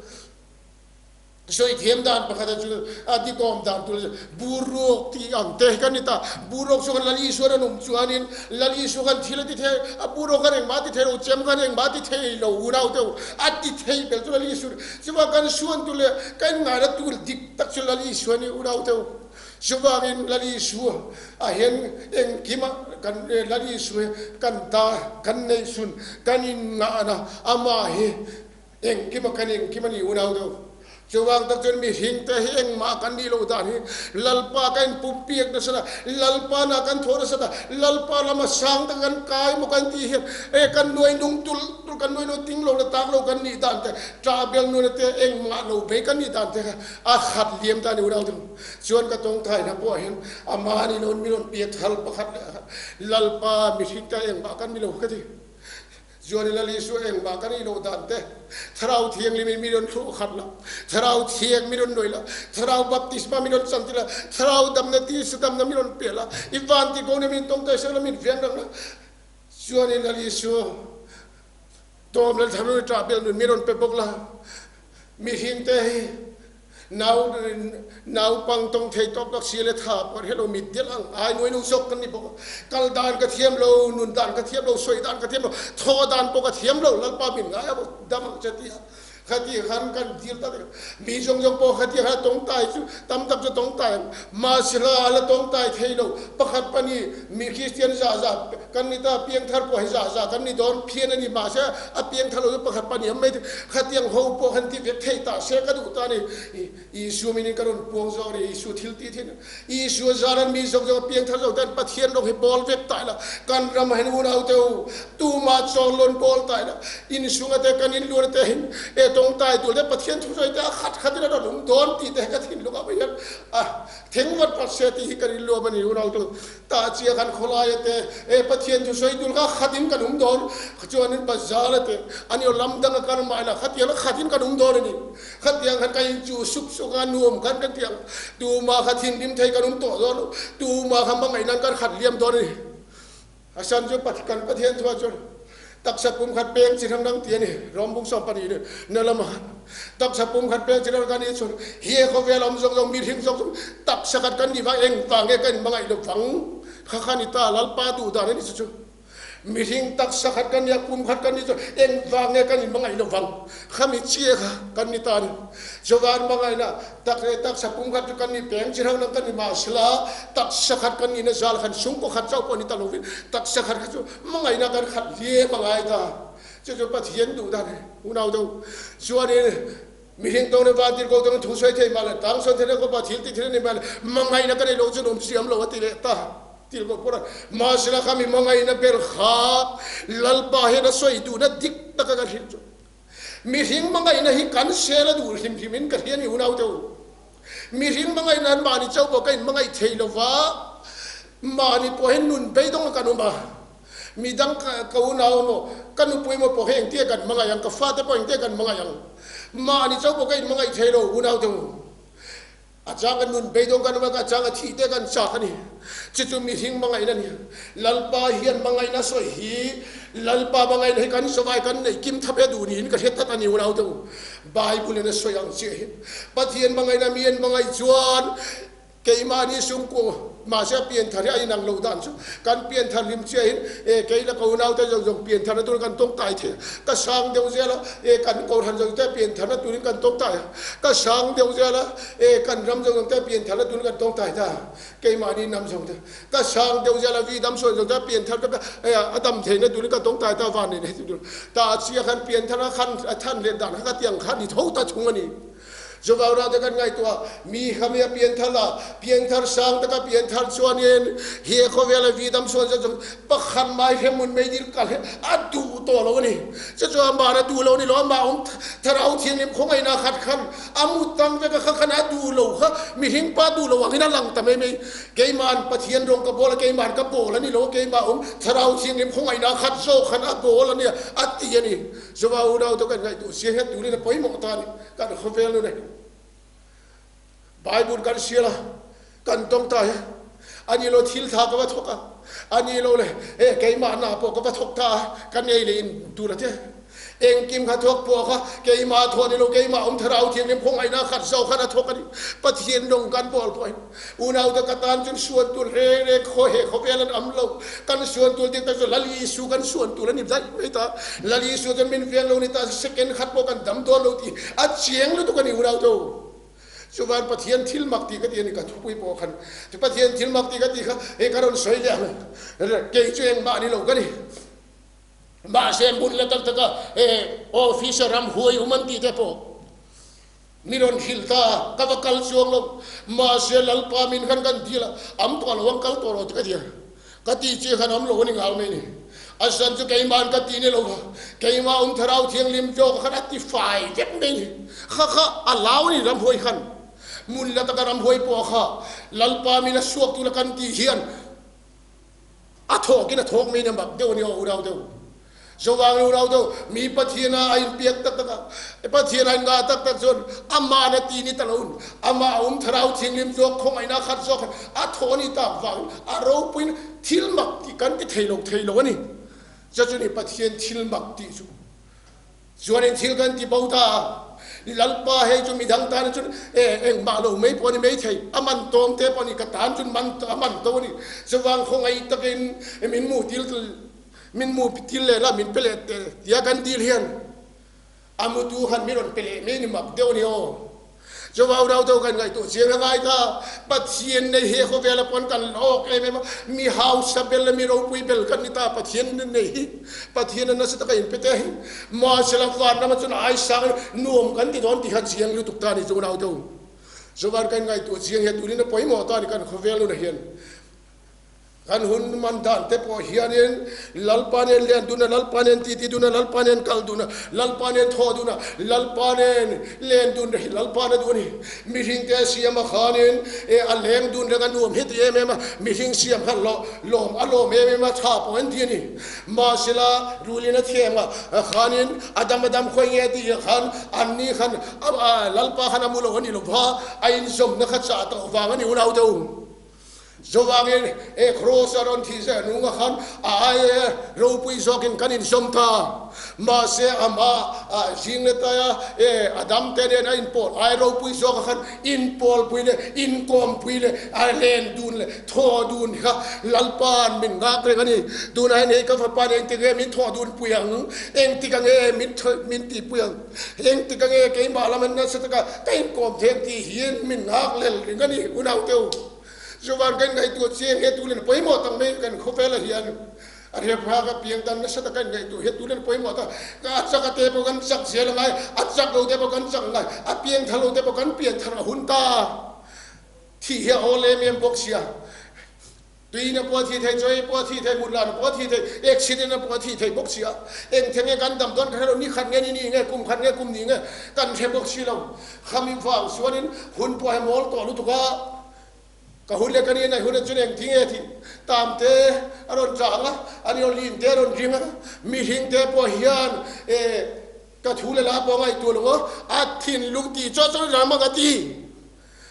Sawi thiam dan pakhat a chu a dikawm dan tur chu Buruak tih ang te kan ni ta. Buruak chu kan Lal Isua an awm chuanin Lal Isua khan thil a ti thei, a buruak khan engmah a ti thei lo, chem khan engmah a ti thei lo unau deuh a ti thei bel chu Lal Isua chuvang kan suan tur leh kan ngaina tur dik tak chu Lal Isua a ni unau deuh. Chuvangin Lal Isua ah hian engkimah kan Lal Isua hi kan ta kan neihchhun kan inngahna amah hi Engkim a kan engkim a ni unau deuh. Chuvang tak chuan mihring te hi engmah kan nih loh dan hi Lalpa ka inpum piak nasa ta, Lalpa na kan thaw nasa ta, Lalpa lama sang tak kan kai maw kan tih hian e kan nuai nung tulh tulh kan nuai nuai ting lo le tak lo kan nih dan te, ṭah bel nuai te engmah lo bei kan nih dan te kha a khat liam ta a ni unau deuh. Chuan ka tawngthai hna pawh hian amah nih loin min rawn piak thal pakhat leh Lalpa mihring te engmah kan ni lo ka ti. Zuan in a Isua engmah kan i loh dan te, Thlarau Thianghlim in mi rawn thluh khat la, Thlarau Thiang mi rawn nuai la, Thlarau baptisma mi rawn chan ti la, Thlarau damna tisa damna mi rawn pe la, i van ti ko na min tawngtai sak la min veng rang la. Zuan in a Isua tawm la thlarau ṭah bel nun mi rawn pe bawk la, mihring te hi Nau naupang tawng thei tawk tak si le tha pawh hello mit del ang ai nuai nu zawk kan ni bawk a, kal dan ka thiam lo, nun dan ka thiam lo, sawi dan ka thiam lo, thaw dan pawh ka thiam lo, Lalpa min ngai a dam ang che ti a khati khan kan dil ta deuh. Mi zawng zawng pawh khati khan a tawngtai chu tam tak chu tawngtai ang, mahse hla a la tawngtai thei lo, pakhat pahnih mi Kristian zah zah kan ni ta, piangthar pawh hi zah zah kan ni dawn phian a ni, mahse a piangthar lo chu pakhat pahnih am mai thei. Khatiang ho pawh han ti vek thei ta se ka duh ta ni. Isua min in ka rawn puang zawk a ni, Isua thil tih thin. Isua zan an mi zawk zawk a piangthar zawk tan Pathian rawng hi bawl vek ta ila, kan ram ah hin unau te u, tumah chawl lawn bawl ta ila, insung a te kan inluan a te hin e tawngtai tur te Pathian thusawi te a khat khat in a rawn um dawn tih te hi ka thinlung ah hian a theng vat vat se tih hi ka rilruam a ni unau te u. Tah chia kan khawlai a te, e Pathian chu sawi tur kha khatin kan um dawn, chuanin bazar a te, ani aw lam dang a kal mah ila khatiang a khatin kan um dawn a ni. Khatiang khan ka in chu sup suk a, nuam khan kan ti ang, tumah kha thinrim thei kan um tawh dawn lo, tumah kha hmangaih nan kan khat liam dawn a ni. A san chu kan Pathian chhuah chuan taksa pum khat peng chi hrang hrang ti a ni, Rom bung 12 ni na lama taksa pum khat peng chi hrang kan nih chuan hi khawvel awm zawng zawng mihring zawng zawng taksa khat kan nih vang engvang nge kan inhmangaih lo vang kha kha ni ta Lalpa duh dan a ni chu chu. Mihring taksa khat kan nia, kum khat kan ni chu engvang nge kan inhmangaih lo vang? Khami chiah kha kan ni ta a ni. Chuvang hmangaihna tak leh taksa kum khat chu kan ni peng chi hrang dang kan ni mahsela taksa khat kan nihna zal khan chhungkaw khat chauh pawh ni ta lovin taksa khat kha chu hmangaihna kan khat hliam a ngai ta. Chu chu Pathian duh dan a ni. Unau deuh chuanin. Mihring tawng leh vantir ko tawngin thu sawi thei mah le tang sawn thei khawpa thil ti thil a ni mah le hmangaihna ka neih loh chuan awm siam lo a ti leh ta til ko pawh a. Mahsela kha mi hmangaihna ber kha Lalpa hian a sawi duhna dik taka ka hrilh chu mihring hmangaihna hi kan sel a duh hlim hlim in ka hria ni unau te u. Mihring hmangaihna an mahni chauh pawh ka in hmangaih thei lova mahni pawh hian nun beidawng a kan awm a. Midang ka unau emaw, ka nupui emaw pawh hi engtia kan hmangaih ang, ka fate pawh engtia kan hmangaih ang. Mahni chauh pawh ka inhmangaih thei lo, unau te u. A chang kan nun beidawng kan awm a, a chang a thih te kan chak a ni. Chu chu mihring hmangaihna a ni. Lalpa hian hmangaihna sawi hi, Lalpa hmangaihna hi kan zawai kan neih kim thap e duh niin ka hre tlat a ni, unau te u. Bible in a sawi ang chiah hi. Pathian hmangaihna mi an hmangaih chuan Keimahni sungku mahse a pianthar hi a inang loh dan chu kan pianthar hlim chiahin e kei la ka unaute zawng zawng piantharna turin kan tawngtai thei a, ka sang deuh zel a, e kan kohhran zawng te piantharna turin kan tawngtai a, ka sang deuh zel a, e kan ram zawng zawng te piantharna turin kan tawngtai ta a, keimahni hnam zawng te ka sang deuh zel a, vi dam sawi zawng te pianthar ka e a dam theihna turin ka tawngtai ta a, van nei nei tur ta a chia khan pianthar a khan a than leh dan kha ka tiang kha ni tho ta thung a ni. Chuvang te kan ngaihtuah, mi kha mi a pianthar la, pianthar sang taka pianthar chuanin he khawvela vi dam suan zet zawng pakhat mai hremhmun meidil kal hi a duh tawh lo a ni. Chu chuan amah a duh lo ni lo, amah awm Thlarau Thianghlim khawngaihna khat khan a mut tang vek a, kha khan a duh lo kha mihring pa duh lo angin a lang ta mai mai. Keima'n Pathian rawng ka bawl a, keima'n ka bawl a ni lo, keimah awm Thlarau Thianghlim khawngaihna khat zawk khan a bawl a nia a ti a ni. Chuvang unau te kan ngaihtuah si hian turin a pawimawh ta a ni. Kan khawvel nun a hi. Bible kan hrial a, kan tawng ta hi a ni lo thil tha ka va thawk a, a ni lo le e keimah na pawh ka va thawk ta a, ka nei leh in tur a tia. Engkim kha thawk pawh kha keimah thawh a ni lo, keimah awm Thlarau Thianghlim khawngaihna khat zo khan a thawk a ni. Pathian lawng kan bawl pawh hi Unaute ka tan chuan suan tur reng reng khaw he khawvel an am lo. Kan suan tur dik tak chu Lal Isu kan suan tur a ni daih mai ta. Lal Isu chuan min veng lo ni ta, second khat pawh kan dam dawn lo tih a chiang lutuk a ni unaute u. Chuvan Pathian thil mak tih ka ti a ni ka thupui pawh khan. Pathian thil mak tih ka tih kha hei ka rawn sawi leh ang. Kei chu engmah ni lo ka ni. Mahse hmun la tak taka he officer ramhuai um an tih te pawh Mi rawn hrilh ta a, ka va kal chuang lo. Mahse Lalpa min khan kan dil a, am tawh lo ang kal tawh lo ti ka ti a. Ka tih chiah khan am lo a ni ngal mai ni. A zan chu keima'n ka ti ni lo va, keimah um Thlarau Thianghlim zawk khan a ti fai vek mai ni. Kha kha a lau a ni ramhuai khan. Hmun la taka ramhuai pawh kha Lalpa min a suak tura kan tih hian A thawkin a thawk mai in a mak deuh a ni aw unau deuh. Zovang unau deuh mi Pathian a a inpiak tak tak a, Pathian a inngah tak tak chuan amah na ti ni ta lo in amah a um Thlarau Thianghlim zawk khawngaihna khat zawk khan a thaw a ni tak vangin a ropuiin thil mak tih kan ti thei lo thei lo a ni. Chu chu ni Pathian thil mak tih chu. Chuanin thil kan ti bo ta a, Lalpa hei chu midang tan chuan e engmah lo mai pawh a ni maithei, a man tawm te pawh a ni, ka tan chuan man a man to a ni. Chuvang khawngaih takin min mu til min mu til leh la min pe leh teh tia kan dil hian a mutu khan min rawn pe leh mai ni mak deuh a ni aw. Chuvang rau deuh kan ngaihtuah chiang a ngai kha, Pathian nei he khawvela pawn kan lawk em em a, mi hausa bel le mi ropui bel kan ni ta, Pathian nei hi Pathian a nasa taka inpe te hi mahsela van rama chuan ai sang nuam kan ti dawn tih kha chiang lutuk ta a ni chu rau deuh. Chuvang kan ngaihtuah chiang hian tunin a pawimawh ta a ni kan khawvel nunah hian. Kan hun man dan te pawh hianin Lalpa nen len dun a, Lalpa nen titi dun a, Lalpa nen kal dun a, Lalpa nen thaw dun a, Lalpa nen len dun reng hi Lalpa na duh a ni. Mihring te siam a khanin e a leng dun reng a nuam hi ti em em a, mihring siam kha lawm a lawm em em a, tha pawh an ti a ni. Mahsela rulin a thiam a khanin a dam a dam khawi nge tih khan anni khan Lalpa khan a mu lo a ni lo va, a inzawmna kha chah tawh vang a ni unau deuh. Chuvangin he kraws a rawn thih zeh nunga khan a ai ropui zawkin kan inzawm ta. Mahse amah zing leh taia e a damte nen a inpawl ai ropui zawka khan inpawlpui leh inkawmpui leh a len dun leh thaw dun kha Lalpa'n min nghak reng a ni. Tunah hian hei ka fapa nen engtik nge min thawh dun pui ang? Engtik ange min min tihpui ang? Engtik ange keimah lam an nasa taka ka inkawm thei ang tih hian min nghak lel reng a ni unaute u. Chuvan kan ngaihtuah chiang he tulin pawimawh tak mai kan khawvelah hian. A riapha ka piang dan nasa taka in ngaihtuah hian tulen pawimawh ta ka a chak a te pawh kan chak zel a ngai, a chak lo te pawh kan chak ngai, a piang thar lo te pawh kan pian thar a hun ta. Thih hi a awl em em bawk sia. Tuina pawh a thi thei, chawi pawh a thi thei, mut lana pawh a thi thei, accident a pawh a thi thei bawk sia. Eng theng nge kan dam dawn ka hre lo, ni khat nge ni ni nge, kum khat nge kum ni nge kan hre bawk si lo. Khami vang chuanin hun pawh he mawl tawh lutuk a. Ka hun leh ka ni nei hun ah chuan engti nge tih tam te a rawn chang a, a ni lin te a rawn ring a, mihring te pawh hian e ka thu leh la pawh ngaihtuah lo a, a thinlung tih chaw chaw ram ang a ti,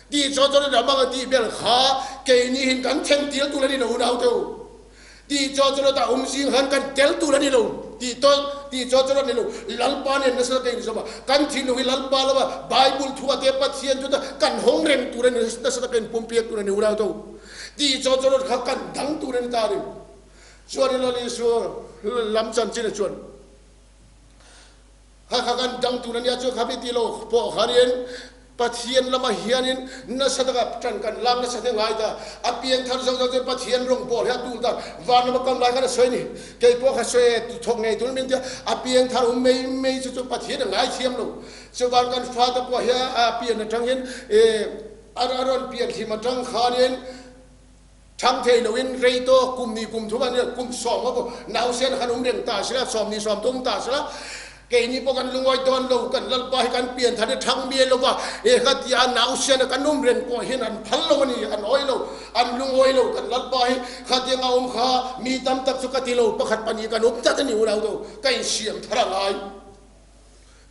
tih chaw chaw ram ang a tih ber kha keini hin kan then tir tur a ni lo unau te u. Tih chaw chu rawt a awm zing han kan tel tur a ni lo tih tawn tih chaw chu rawt ni lo. Lalpa nen nasa ka inzawm a, kan thinlung hi Lalpa lova Bible thu a te Pathian chu ta kan hawng reng tur a ni nasa taka inpumpiak tur a ni u rau to. Tih chaw chu rawt kha kan dang tur a ni ta a ni. Chuan in Lal Isua lam chanchin a chuan Kha kha kan dang tur a nia chu kha mi ti lo pawh khanin Pathian lamah hianin nasa taka tan kan lak nasa te ngai ta. A piang thar zo zo chuan Pathian rawng pawl hi a tul ta. Van lama kam lai khan a sawi ni. Kei pawh kha sawi e, thawk ngei tul min tia a piang thar um mei mei chu chu Pathian a ngai thiam lo. Chuvan kan fate pawh hi a pian atang hian e a rawn pian hlim atang khanin Thang thei loin rei tawk kum ni kum thum an nia, kum sawm a pawh nausen khan um reng ta sela, 10 30 um ta sela, keini pawh kan lungawi dawn lo, kan Lalpa hi kan pian than i thang miai lo va, e ka ti a nausen a kan um reng pawh hian an phal lo a ni, an awi lo, an lungawi lo, kan Lalpa hi khatiang a awm kha mi tam tak chu ka ti lo, pakhat pahnih kan um tlat a ni unau do, ka insiam thar a ngai.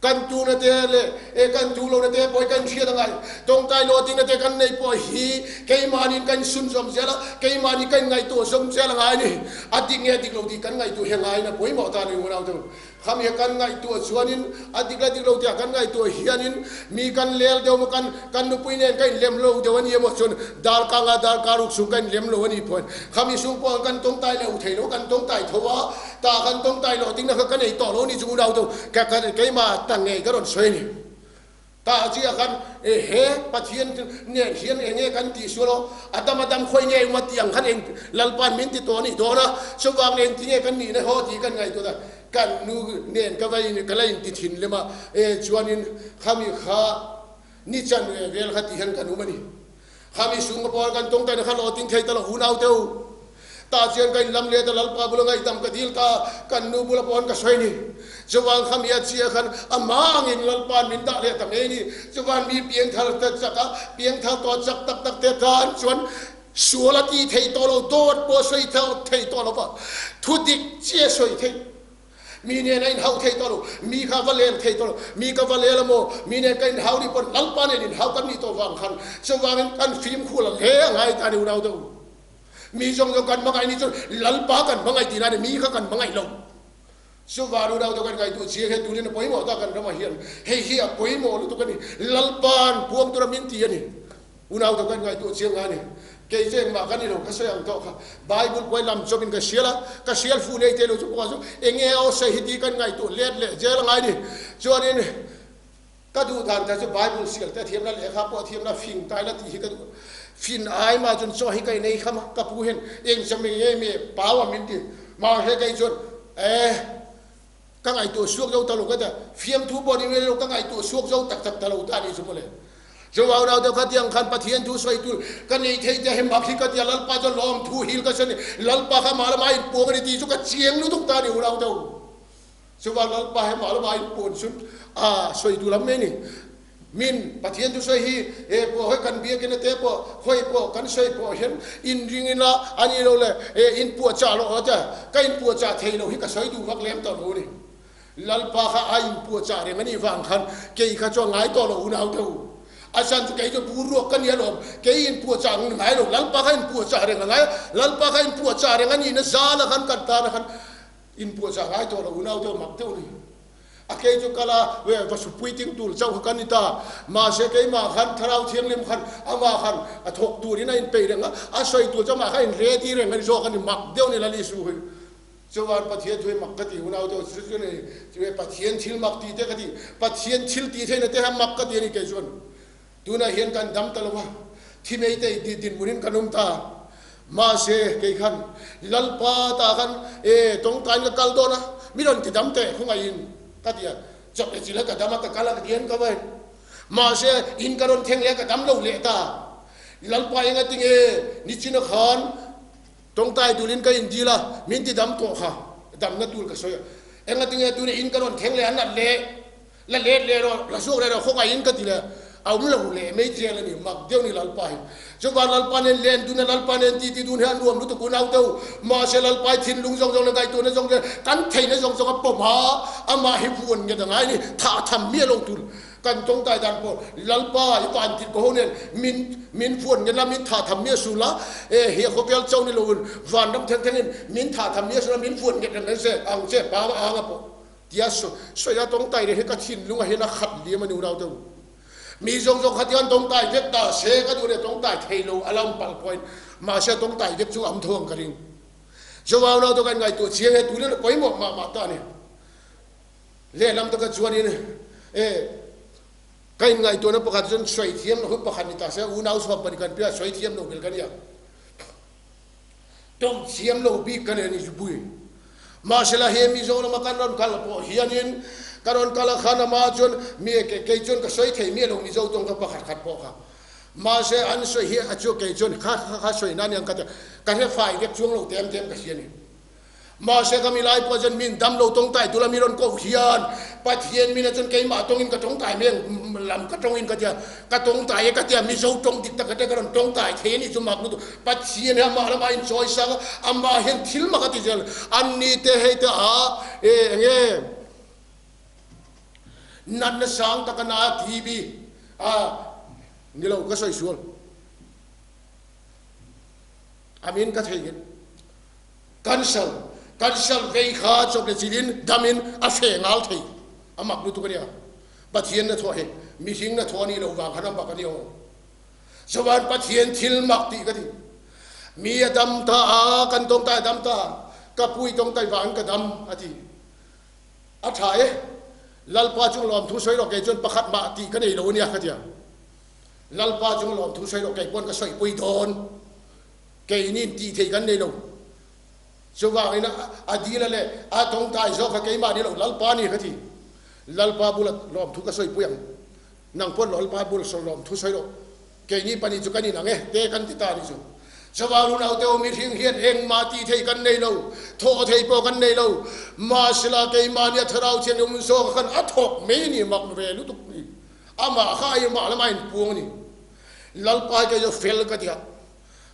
Kan tu na te leh e kan tu lo na te pawh hi kan hriat a ngai. Tawngtai lo ding na te kan nei pawh hi keimahni kan sun zawm zel a, keimahni kan ngaihtuah zawm zel a ngai a ni. A dik nge dik lo tih kan ngaihtuah hi a ngaiin a pawimawh ta a ni unau te. Khami hi kan ngaihtuah chuanin a dik la dik lo tih ah kan ngaihtuah hianin mi kan lel deuh maw kan kan nupui nen kan inlem lo deuh a ni emaw chuan darkar nga darkar ruk chung kan inlem lo a ni pawhin khami sung pawh kan tawngtai leh u thei lo kan tawngtai tho a, Ta kan tawngtai loh ding na kha ka nei tawh lo ni chu unau deuh ka ka keimah ta ngei ka rawn sawi a ni. Ta chiah khan e he Pathian nen hian eng nge kan tih sual aw a dam a dam khawi nge uma tih ang khan eng Lalpa'n min ti tawh a nih dawn a chuvang eng ti nge kan nihna haw tih kan ngaihtuah a kan nu nen ka va in ka la in ti thin lem a e chuanin khami kha ni chan ve vel kha tih hian kan um a ni. Khami sung pawl kan tawngtaina kha lo ting thei ta lo unau te u. Ta chian ka inlam let a Lalpa bula ngaihdam ka dil ta, kan nu bula pawn ka sawi ni. Chuvan khami a chia khan amah angin Lalpa'n min dah leh ta ngei ni. Chuvan mi piangthar te chak a, piangthar tawh chak tak tak te tan chuan sual a ti thei tawh lo, dawt pawh a sawi thei tawh lo va, thudik chiah a sawi thei. Mi nen a inhau thei tawh lo, mi kha va lel thei tawh lo, mi ka va lel a maw, mi nen ka inhau nih pawn Lalpa nen inhau kan nih tawh vang khan chuvangin kan fimkhul a hle a ngai ta ni unau deuh. Mi zawng zawng kan hmangaih nih chuan Lalpa kan hmangaih tih na ni, mi kha kan hmangaih lo. Chuvang unau deuh kan ngaihtuah chiang hian tunin a pawimawh ta kan ramah hian hei hi a pawimawh lutuk a ni, Lalpa'n puang tura min ti a ni. Unau deuh kan ngaihtuah chiang ngai a ni. Kei chu engmah ka ni lo, ka sawi ang tawh kha. Bible puai lam chawp in ka hrial a, ka hrial fuh nei te lo chu pawh chu eng nge aw sawi hi tih kan ngaihtuah let leh zel a ngai a ni. Chuanin ka duh dan ta chu Bible sial te a thiam la, lehkha pawh a thiam la, fing tai la tih hi ka duh. Fin ai mah chuan chaw hi ka inei kham a, ka pu hian eng chawm eng nge mi pau a min ti. Mahse kei chuan eh ka ngaihtuah suak zo ta lo ka ti a, fiamthu pawh ni mai lo ka ngaihtuah suak zo tak tak ta lo ta a nih chu mawle. Chuvang rau deuh kha tiang khan Pathian thu sawi tur ka nei thei te hemhak hi ka ti a, Lalpa chuan lawm thu hil ka sawi a ni, Lalpa kha mah lama inpuang a ni tih chu ka chiang lutuk ta a ni u rau deuh. Chuvang Lalpa he mah lama inpuan chu a sawi tur lam mai a ni. Min Pathian thu sawi hi e pawh hawi kan biakina te pawh hawi pawh kan sawi pawh hian inring ila a ni lo le e inpuahchah loh a tia ka inpuahchah thei lo hi ka sawi duh vak lem tawh lo a ni. Lalpa kha a inpuahchah reng a nih vang khan kei kha chuan ngai tawh lo unau te u. A chan chu kei chu bur ruak ka ni alawm, kei inpuahchah ang ngai lo, Lalpa kha inpuahchah reng a ngai a, Lalpa kha inpuahchah reng a nihna zala khan kan tana khan inpuahchah ngai tawh lo unau te u mak deuh a ni. A kei chu kal a, ve va supui ting tur chauh kha ka ni ta, mahse keimah khan Thlarau Thianghlim khan amah khan a thawk turin a inpeih reng a, a sawi tur chu amah kha a inredi reng a ni zawk a ni, mak deuh a ni Lal Isu hi. Chuan Pathian thu hi mak ka ti unau te chu chu ni chu Pathian thil mak tih te ka ti Pathian thil tih theihna te hian mak ka ti a ni kei chuan tunah hian kan dam ta lo va thi mei te i din hmunin kan awm ta. Mahse, kei khan Lalpa tah khan e tawngtain ka kal dawn a, mi rawn ti dam teh khawngaihin ka ti a, chawp leh chilh a ka dam a ka kal a ka dian ka vain. Mahse, in ka rawn thleng leh a ka dam lo leh ta. Lalpa enga tinge nichina khan tawngtai tulin ka indil a, min ti dam tawh kha, damna tur ka sawi a. Enga tinge tuna in ka rawn thleng leh a nat leh? La let leh rawh, la chhuak leh rawh, khawngaihin ka ti leh a awm lo leh mai chiang a ni, mak deuh ni Lalpa hi. Chuvan Lalpa nen len dun a, Lalpa nen titi dun hi a nuam lutuk unau deuh. Mahse Lalpa i thinlung zawng zawng leh ngaihtuahna zawng leh kan theihna zawng zawng a pawm a, amah hi vuan nget a ngai ni, thah tham miah lo tur kan tawngtai dan pawh Lalpa i van tirh ko ho nen min min vuan nget la, min thah tham miah sul a, e he khawvel cho ni loin vanram theng thengin min thah tham miah sul a, min vuan nget reng reng se ang che pa anga pawh. Tia sawi a tawngtai reng hi ka thinlung ah hian a khat liam a ni unau te u. Mi zawng zawng kha tian tawngtai vek ta se ka duh leh tawngtai thei lo a lam palh pawhin mahse a tawngtai vek chu a awm tho ang ka ring. Chuvang unau te ka inngaihtuah chiang e tun a pawimawh mah mah ta a ni. Lehlam taka chuanin e ka inngaihtuahna pakhat chuan sawi thiam lo hi pakhat ni ta se unau chhuak pahnih kan piah sawi thiam lo bel ka nia. Tawng thiam lo bik ka nei a ni Zupui. Mahsela he Mizorama kan rawn kal pawh hianin ka rawn kal a khan amah chuan mi kei chuan ka sawi thei miah lo Mizo tawng ka pakhat khat pawh kha. Mahse an sawi hi a chu kei chuan kha kha kha sawi nan hian ka ti ka hre fai vek chuang lo tem tem ka hria a ni. Mahse ka milai pawh chuan min dam lo tawngtai tula mi rawn koh hian Pathian mina chuan keimah tawngin ka tawngtai mai ang lam ka tawngin ka tia ka tawngtai e ka tia Mizo tawng dik tak te ka rawn tawngtai thei a nih chu mak lutuk Pathian hi amah lamah a inchawi sang a amah hian thil mak a ti zel an ni te hei te a e enge natna sang taka na TB a nilo ka sawi sual amin ka thei nghet. Cancer, Cancer vei kha chawp leh chilhin damin a hre ngal thei. A mak lutuk a nia. Pathian na thawh hi mihring na thawh a nih loh vang khan a mak a ni aw. Chuan Pathian thil mak tih ka ti. Mi a dam ta a, kan tawngtai a dam ta a, ka pui tawngtai vangin ka dam a ti. A tha e, Lalpa chung lawmthu sawi rawh kei chuan pakhat mah tih ka nei lo a nia ka ti a. Lalpa chung lawmthu sawi rawh kei pawn ka sawipui dawn. Keini tih theih kan nei lo. Chuvangin a dila leh a tawngtai zawk kha keimah ni lo, Lalpa ni ka ti. Lalpa bula lawmthu ka sawipui ang. Nang pawh Lalpa bula lawmthu sawi rawh. Keini pahnih chu kan inang e, te kan ti ta ni chu. Chuvang unaute u mihring hian engmah tih theih kan nei lo, thawh theih pawh kan nei lo. Mahsela keimahni a thlarau thianghlim zawk khan a thawk mai ni mak ve lutuk ni. Amah kha a inmah lamah a inpuang a ni. Lalpa hi kei chu fel ka ti a.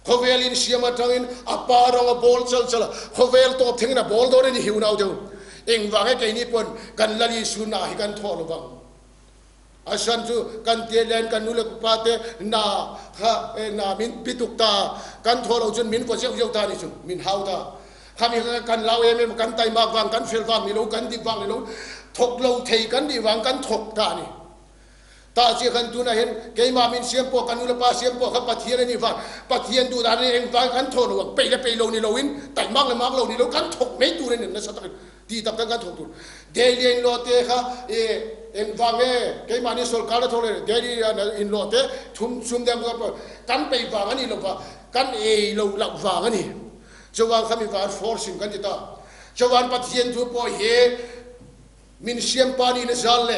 Khawvel in siam atangin a pa rawng a bawl chal chal a, khawvel tawp thlengin a bawl dawn a ni hi unau deuh. Engvang e keini pawn kan Lal Isu na hi kan thawh lovang. A san chu kan te len kan nu leh pa te na kha na min bituk ta, kan thawh lo chuan min vaw zeuh zeuh ta a ni chu, min hau ta. Khami kha kan lau em em, kan taimak vang, kan fel vang ni lo, kan dik vang ni lo, thawk lo thei kan nih vang kan thawk ta a ni. Tah chiah khan tunah hian keimah min siam pawh, ka nu le pa siam pawh kha Pathian a nih vang, Pathian duh dan in engvang kan thawh lo ang, peih le peih lo ni loin, taihmak le mak lo ni lo, kan thawk mai tur a ni nasa takin tih tak tak kan thawk tur. Daily a inlawh te kha e engvang nge keimahni sawrkar a thawk le daily a inlawh te thum chhum deuh kha pawh kan peih vang a nih lo va, kan ei lo loh vang a ni. Chuvang kha mi van force in kan ti ta. Chuan Pathian thu pawh hi Min siam pa nih na zal le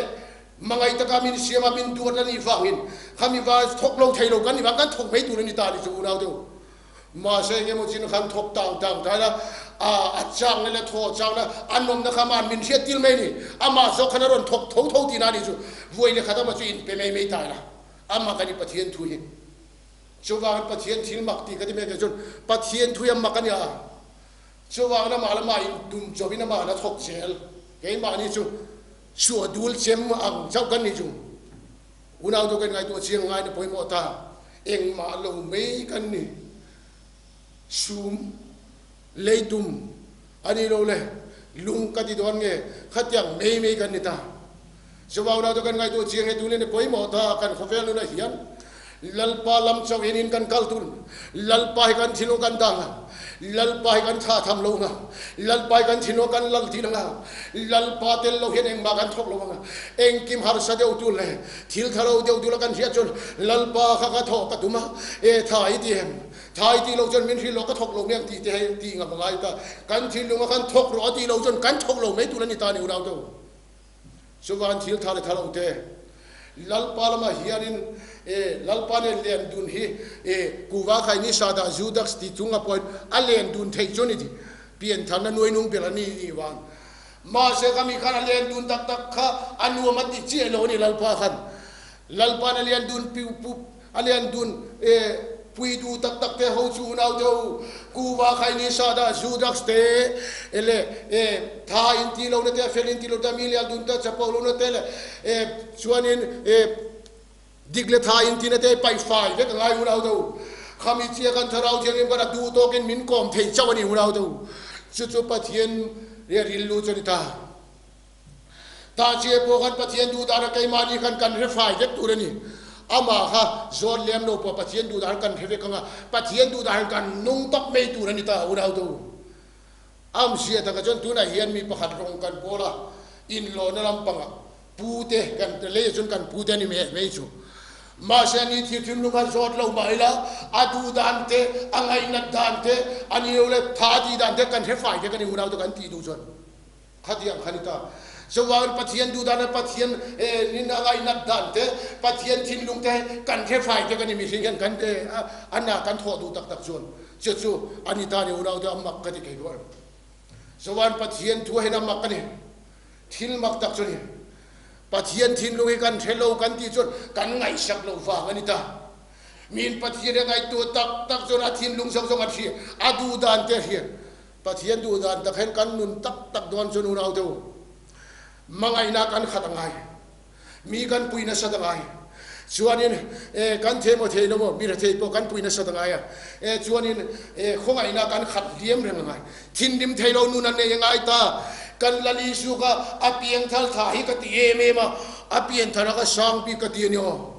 mangai taka min siam a min duat a nih vangin khami va thawk lo thei lo kan nih vang kan thawk mai tur a ni ta ni chu unau deuh. Mahse engemaw chin khan thawk tang tang tai la a a chang na le thaw chang na a nawmna kha man min hriat tir mai ni. Amah zawk khan a rawn thawk tho tho tihna a nih chu vuai le khat amah chu in pe mai mai tai la amah kan i Pathian thu hi. Chuvangin Pathian thil mak tih ka ti mek ah chuan Pathian thu hi a mak a nia. Chuvangin amah lamah in tum chawhin amah la thawk zel. Keimahni chu suah dul chem ang chauh kan ni chu. Unau chu kan ngaihtuah chiang ngaina pawimawh ta. Engmah lo mai kan ni. Sum, leitum a ni lo le, lung ka ti dawn nge khatiang mai mai kan ni ta. Chuvang unau chu kan ngaihtuah chiang he tun in pawimawh ta kan khawvel nunah hian. Lalpa lam chauh in in kan kal tun. Lalpa hi kan thinlung kan dah nga. Lalpa hi kan tha tham lo nga. Lalpa hi kan thinlung kan lal thin anga. Lalpa tel lo hian engmah kan thawk lo anga. Engkim harsa deuh tu le thil tha lo deuh tu la kan hriat chuan Lalpa kha ka thawh ka tum a, e tha i ti em? Tha i tih lo chuan min hrilh lo ka thawk lo mek tih te hei tih ngam a ngai ta. Kan thinlung a kan thawk rawh a tih lo chuan kan thawk lo mai tur a ni ta ni unau te. Chuvan thil tha le tha lo te Lalpa lamah hianin e Lalpa nen len dun hi e kuva khai ni sada Judas ti chung a pawhin a len dun theih chu ni ti piantharna nuai nung ber a ni ni vang. Mahse kha mi khan a len dun tak tak kha a nuam a ti chiah lo a ni Lalpa khan. Lalpa'n a lian dun piu pup, a lian dun e pui du tak tak te ho chu unau te ho kuva khai ni sa dah Judas te e le e tha in ti lo na te fel in ti lo te mi lian dun te chapo lo na te le e chuanin e dik le tha in ti na te paih fai vek a ngai unau te ho khami chia kan thlarau thianghlim kan a duh tawkin min kawm thei chauh a ni unau te ho chu chu Pathian rilru chu a ni ta. Tahchia pawh khan Pathian duh dan a keimahni khan kan hre fai vek tur a ni. Amah kha zawt lem lo pawh Pathian duh dan kan hre vek ang a, Pathian duh dan kan nung tawp mai tur a ni ta unau-tu. Amzia takah chuan tunah hian mi pakhat rawng kan pawl a, inlawhna lampangah pute kan lei ah chuan kan pute a ni mai mai chu. Mahse ani thil thinlung khan zawt lo mah ila a duh dan te, a ngaihnat dan te, a ni lo le tha a tih dan te kan hre fai vek a ni unau-te kan tih duh chuan. Khatiang kha ni ta. Chuvangin Pathian duhdan le Pathian nin a ngaihnat dan te, Pathian thinlung te kan hre fai te kan i mihring hian kan an ah kan thawh duh taktak chuan chu chu a ni ta ni unau te a mak ka ti thei duah lo. Chuvangin Pathian thu ahin a mak a ni. Thil mak tak chu a ni. Pathian thinlung hi kan hre lo kan tih chuan kan ngaihsak lo vang a ni ta. Min Pathian a ngaihtuah tak tak chuan a thinlung zawng zawng a hria, a duhdan te a hria. Pathian duh dan tak hian kan nun tak tak dawn chuan unau deuh hmangaihna kan khat a ngai, mi kan pui nasat a ngai. Chuanin e kan thei maw thei lo maw mi rethei pawh kan pui nasat a ngai a, e chuanin e khawngaihna kan khat hliam reng a ngai. Thinrim thei lo nun a nei a ngai ta. Kan Lal Isu kha a piangthar tha hi ka ti em em a, a pianthar a ka sang bik ka ti a ni aw.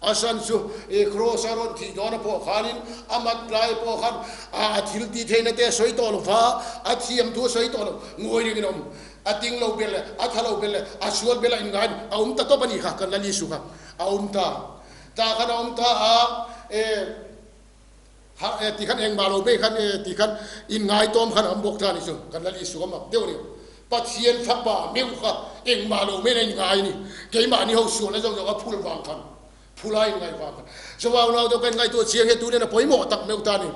A san chu i kraws a rawn thih dawn a pawh khanin a mat lai pawh khan a thil tih theihna te a sawi tawh lo va, a thiam thu a sawi tawh lo. Ngawi ringin a awm. A ting lo ber leh a tha lo ber leh a sual ber lah inngaiin a awm ta tawp a nih kha, kan Lal Isu kha a awm ta. Tah khan a awm ta a, e ha e ti khan engmah lo bei khan e ti khan inngaitawm khan a awm bawk ta a nih chu, kan Lal Isu kha mak deuh a ni. Pathian fapa meuh kha engmah lo men a inngai a ni. Keimahni ho sualna zawng zawng a phul vang khan, phul a inngaih vang khan. Chuvang lo deuh ka inngaihtuah chiang hian tunin a pawimawh tak meuh ta a ni.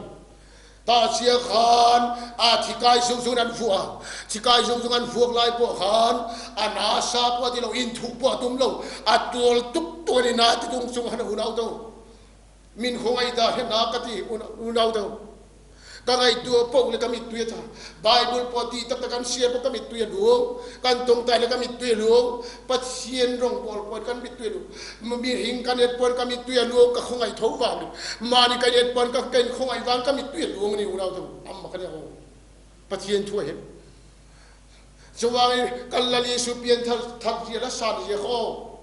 Tahchia khan a thikai zung zungin an vuah a, thikai zung zung an vuak lai pawh khan a nasa pawh a ti lo, inthuk pawh a tum lo, a tual tuk tuk a ni, na ti tung chung khan a unau deuh. Min khawngaih dah hre hna ka ti unau deuh. Ka ngaihtuah poh le ka mittui a tha. Bible pawh ti tak tak kan share pawh ka mittui a luang. Kan tawngtai le ka mittui a luang. Pathian rawng pawl pawh kan mittui a luang. Mihring kan et pawn ka mittui a luang ka khawngaih tho vang ni. Mahni kan et pawn ka ken khawngaih vang ka mittui a luang a ni unau deuh. Amma ka nia aw. Pathian thu a him. Chuvangin kan Lal Isu pianthar thar zia la san zia kha aw.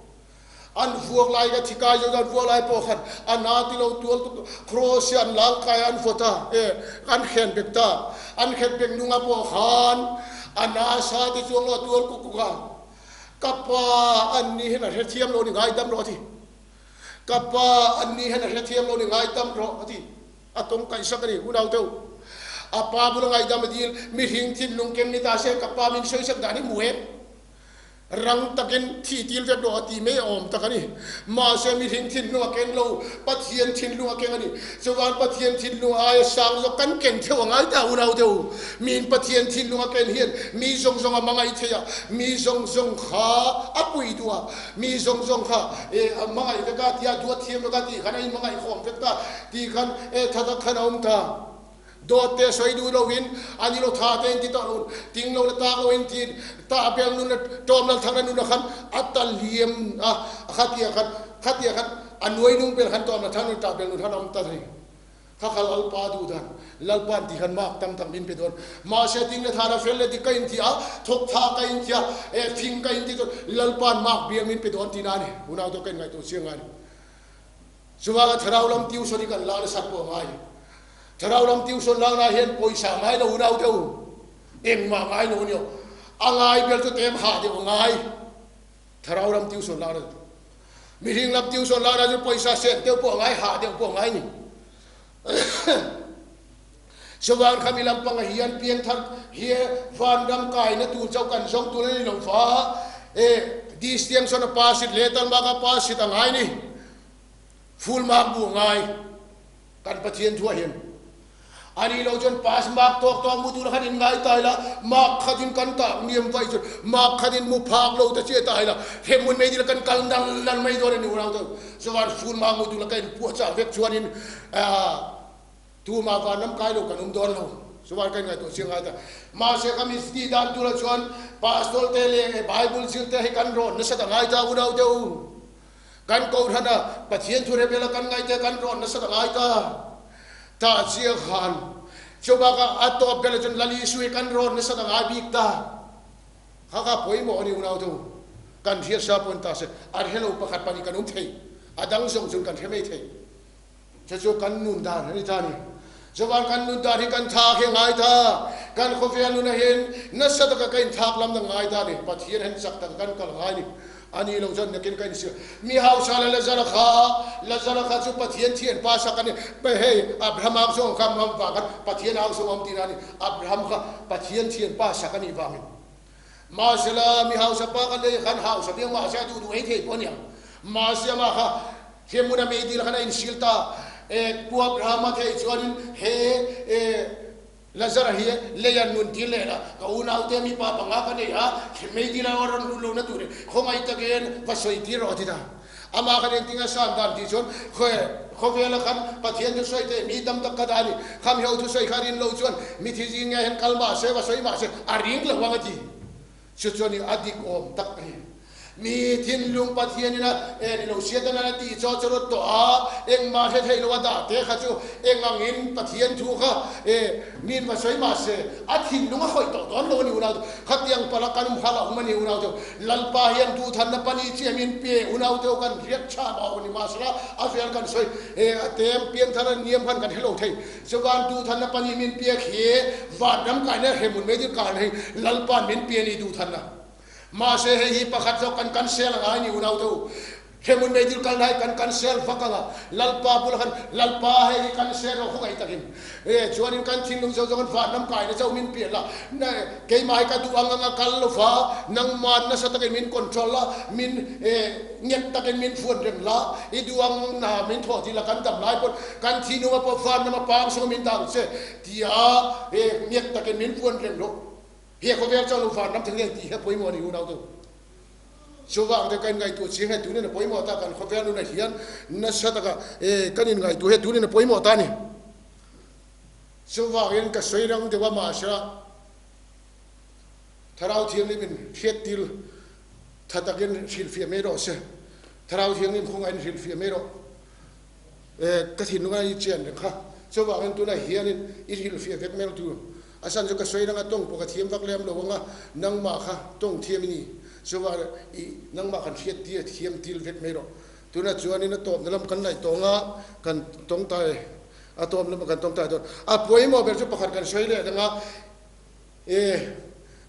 An vuak lai ka thikai zo an vuak lai pawh khan a na ti lo tual tuk cross hi an lal kai an vawt a e an khen bek ta an khen bek nunga pawh khan a na sa ti chuang lo a tual kuk kuk a ka pa an ni hian a hrethiam lo ni ngaidam rawh a ti ka pa an ni hian a hrethiam lo ni ngaidam rawh a ti a tawng kaihsak a ni unau deuh a pa bula ngaidam a dil mihring thinlung ken ni ta se ka pa min sawisak dan hi mu em Rang takin thih til vek rawh a ti mai awm tak a ni. Mahse mihring thinlung a ken lo, Pathian thinlung a keng a ni. Chuvan Pathian thinlung aia sang zawk kan ken theuh a ngai ta unau deuh. Miin Pathian thinlung a ken hian mi zawng zawng a hmangaih thei a, mi zawng zawng kha a pui duh a, mi zawng zawng kha e a hmangaih vek a tia duat thiam vek a tih khan a inhmangaih khawm vek ta tih khan e tha tak khan a awm ta. Dawt te sawi duh loin an i lo tha te in ti tawh lo, ting lo le tak lo in ti ta bel nun le tawm lal thang le nun ah khan a ta liam a, khatia khan khatia khan a nuai nung bel khan tawm lal thang nun ta bel nun khan a awm ta thei. Kha kha Lalpa duh dan, Lalpa'n ti khan mak tam tak min pe dawn. Mahse ting le tha la fel le dik ka in ti a, thawk tha ka in ti a, e fing ka in ti chuan Lalpa'n mak bial min pe dawn tihna a ni. Unau te ka inngaihtuah chiang ngai lo. Chuvanga thlarau lam tuition hi kan lak nasat pawh a ngai. Thlarau lam tuition lakna hian pawisa ngai lo unau deuh engmah ngai lo a ni aw. A ngai bel chu tem hah deuh a ngai. Thlarau lam tuition lakna chu. Mihring lam tuition lakna chu pawisa sen deuh pawh a ngai hah deuh pawh a ngai ni. Chuvang kha mi lampanga hian piangthar hi vanram kaina tur chauh kan zawng tur a ni lo va, e distinction a pass it leh tal mark a pass it a ngai ni, full mark bu a ngai kan Pathian thuah hian. A nih loh chuan pass mark tawk tawk mu tur khan in ngai ta ila, mark khatin kan tak niam vaih chuan mark khatin mu phak lo ta chiah ta ila, hemmun mai dil kan kal nal nal mai dawn a ni unau te. Chuan full mark mu tur la ka inpuahchah vek chuanin Tumah vanram kai lo kan awm dawn lo. Chuan ka inngaihtuah chiang ngai ta. Mahse ka mistiri dan tura chuan Pastor te leh Bible zir te hi kan rawn nasa ta ngai ta unau te u. Kan kohhran a Pathian thu rebel a kan ngaih te kan rawn nasa ta ngai ta. Tah chiah khan chubakah a tawp ber ah chuan Lal Isu hi kan rawn nasa ta ngai bik ta. Kha kha pawimawh a ni unau te u. Kan hriatsa pawn ta se a hrelo pakhat pahnih kan awm thei. A dang zawng chuan kan hre mai thei. Chu chu kan nun dan a ni ta ni. Chuvan kan nun dan hi kan thlak hi a ngai ta. Kan khawvel nun ahin nasa taka ka inthlak lam na ngai ta ni. Pathian hen chak taka kan kal ngai ni. A ni lo chuan nakin ka insiam. Mi hausa leh Lazara kha, Lazara kha chu Pathian thian pa sak a ni. Hei Abraham ang zawng kha mam vang khan Pathian ang zawng awm tihna a ni. Abraham kha Pathian thian pa sak a nih vangin. Mahsela mi hausa pa kha lei khan hausa viau mahse a duh duh ei thei pawh a ni ang. Mahse amah kha he hmuna meidil khan a insil ta. E Pu Abrahama thei chuanin he e Lazara hi lei an nun tir leh la, ka unaute mipa panga ka nei a, he meidil a rawn lut lohna tur hi khawngaih takin va sawi tir rawh a ti ta. Amah khan engtin a san dan tih chuan khawvela khan Pathian thusawi te mi tam tak ka dah a ni. Kham ho thusawi kha rin lo chuan mithi zing nge hian kal mah se, va sawi mah se a ring lo ang a ti. Chu chuan i a dik awm tak a ni. Mi thinlung Pathianin a e ni lo Satan a tih chaw chu rawt tawh a, engmah hre thei lo a dah te kha chu eng angin Pathian thu kha e min va sawi mah se a thinlung a khawih tawh dawn lo a ni unau te. Khatiang pala kan um hal a um a ni unau te. Lalpa hian duhthanna pani chiah min pe unau te kan riat tha mah awm a ni mahsela a vel kan sawi e a tem piangthar a niam khan kan hre lo thei. Chuvan duhthanna pani min pek hi vanram kaina hremun mai dil kar hei Lalpa'n min pe a ni duhthanna. Mahse hei hi pakhat zawk kan cancel a ngai ni unau te u. Hremun mei dil kalna hi kan cancel vak ang a, Lalpa bulah khan Lalpa hei hi cancel rawh khawngaih takin. E chuanin kan thinlung zawng zawng an vanram kaina chauh min pian la, keimah hi ka duh ang anga kal lova nangman nasa takin min control la, min e nghet takin min fuan reng la, i duh ang na min thawh ti la kan dam lai pawn kan thinlunga pawh vanram a pang sawng min dang che tia e nghet takin min fuan reng rawh. He khawvel chuan lo vanram thei ngei tih hi a pawimawh a ni unau tu. Chuvang te kan ngaihtuah chiang he tunin a pawimawh ta kan khawvel nunah hian nasa taka e kan inngaihtuah he tunin a pawimawh ta a ni. Chuvangin ka sawi rang deuh a mahse Thlarau Thianghlim in hriattir tha takin hrilhfiah mai rawh se. Thlarau Thianghlim khawngaih in hrilhfiah mai rawh. E ka thinlung a i chian reng kha. Chuvangin tunah hianin i hrilhfiah vek mai tur. A san chu ka sawi rang a, tawng pawh ka thiam vak lem lo ang a, nangmah kha tawng thiam i ni. Chuvang i nangmah kan hriat tir thiam til vek mai rawh. Tunah chuanin a tawpna lam kan ngaih tawng a, kan tawngtai a tawp lamah kan tawngtai dawn. A pawimawh ber chu pakhat kan sawi leh dang a, E,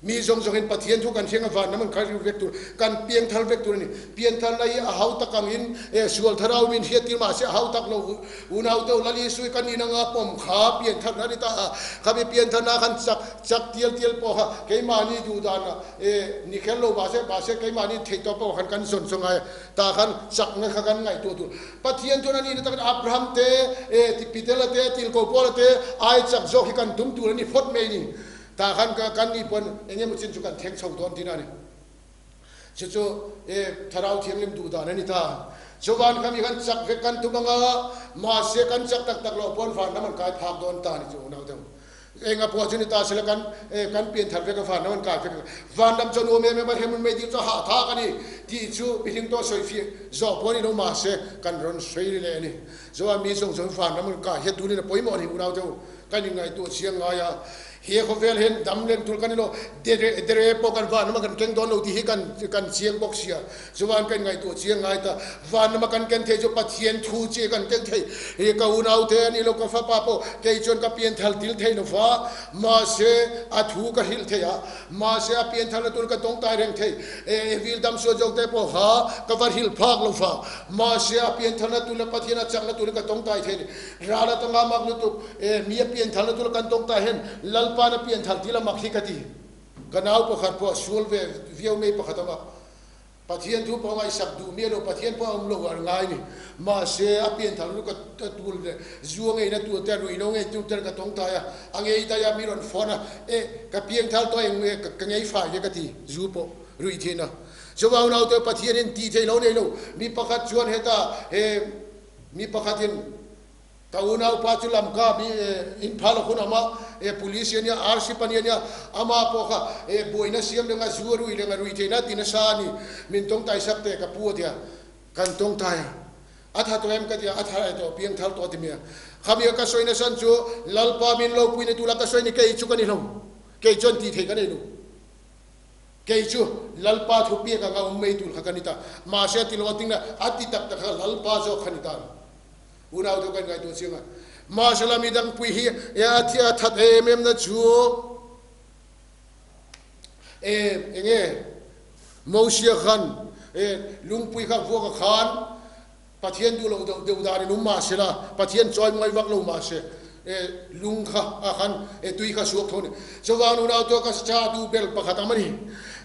mi zawng zawngin Pathian thu kan hriang a van lam an khai riu vek tur, kan piang thar vek tur a ni. Pian tharna hi a hau tak angin, e, sual thar au min hriat tir mahse a hau tak lo. Unau te u Lal Isui kan in anga pawm kha pian tharna a ni ta a, khami pian tharna khan chak chak tial tial pawh kha keimahni duh danah, e, ni kher lo mahse, mahse keimahni theih tawp pawh khan kan zawn chu ngai a, tah khan chakna kha kan ngaihtuah tur. Pathian chuan a nihna takin Abraham te, e, Pitela te, Tilko Paula te ai chak zawk hi kan tum tur a ni phawt mai ni. Tah khan kan nih pawn eng emaw chin chu kan thleng chho dawn tihna a ni. Chu chu, e, Thlarau Thianghlim duh dan a ni ta. Chuvan kha mi khan chak vek kan tum anga, mahse kan chak tak tak loh pawn vanram an kai phak dawn ta a ni chu unau deuh. Enga pawh chu ni ta sela kan kan pian thar vek a vanram an kai vek a, vanram chuan uam em em a hremun mai dil chu hah thak a ni tih chu mihring tawh sawi fiah zawh pawh a ni lo mahse kan rawn sawi leh a ni. Chuan mi zawng zawng vanram an kai hian tunin a pawimawh a ni unau te u kan inngaihtuah chiang ngai a. He khawvel hian dam len tur kan ni lo, dere pawh kan van lama kan keng dawn lo tih hi kan kan chiang bawk sia. Chuan kan ngaihtuah chiang ngai ta, van lama kan ken thei chu Pathian thu chiah kan ken thei. Hi ka unaute a ni lo, ka fapa pawh kei chuan ka pianthal til thei lo va, mahse a thu ka hrilh thei a, mahse a pianthal na tur ka tawngtai reng thei. E vil dam sual zawk te pawh kha ka va hrilh phak lo va, mahse a pianthal na tur leh Pathian a chak na turin ka tawngtai thei a ni. Ral atanga mak lutuk. E, mi a pianthalna tura kan tawng ta hian Lalpa'n a pianthal tih la mak hi ka ti. Ka nau pakhat pawh a sual ve viau mai pakhat awm a, Pathian thu pawh a ngaihsak duh miah lo, Pathian pawh a awm lo an ngai ni. Mahse, a pianthalna chu ka tul leh zu a ngeina tur te, ruihhlo ngei tur ten ka tawng tai a, a ngei daih a, mi rawn phone a, e, ka piangthal tawh eng nge ka ngei fai ve ka ti, zu pawh ruih thin a. Chuvang naute Pathianin tih theih lo nei lo, mi pakhat chuan heta he mi pakhatin, Ka unaupa chu lamka mi in phal a hun ama e police ania RC pani ania ama pawh kha e buaina siam lenga zu a rui lenga rui theihna ti nasa a ni min tawngtai sak teh ka pu a tia kan tawngtai a a tha tawh em ka tia a tha e tawh piang thar tawh a ti mai a khami a ka sawi nasan chu Lalpa min lo puina tula ka sawi ni kei chu ka ni lo kei chuan tih theih ka nei lo. Kei chu Lalpa thu piak anga awm mai tur kha ka ni ta. Mahse a ti lo a ting la, a ti tak tak kha Lalpa zawk kha ni ta. Unau deuh kan ngaihtuah chiang a. Mahse la midang pui hi e a thi a that em em na chu e enge Mosia khan e lungpui kha vuak a khan Pathian duh lo deuh deuh dan in um mahse la, Pathian chawi mawi vak lo mahse e lung kha a khan e tui kha suak tho a ni. Chuvang nunau chu ka cha duh ber pakhat ang a ni.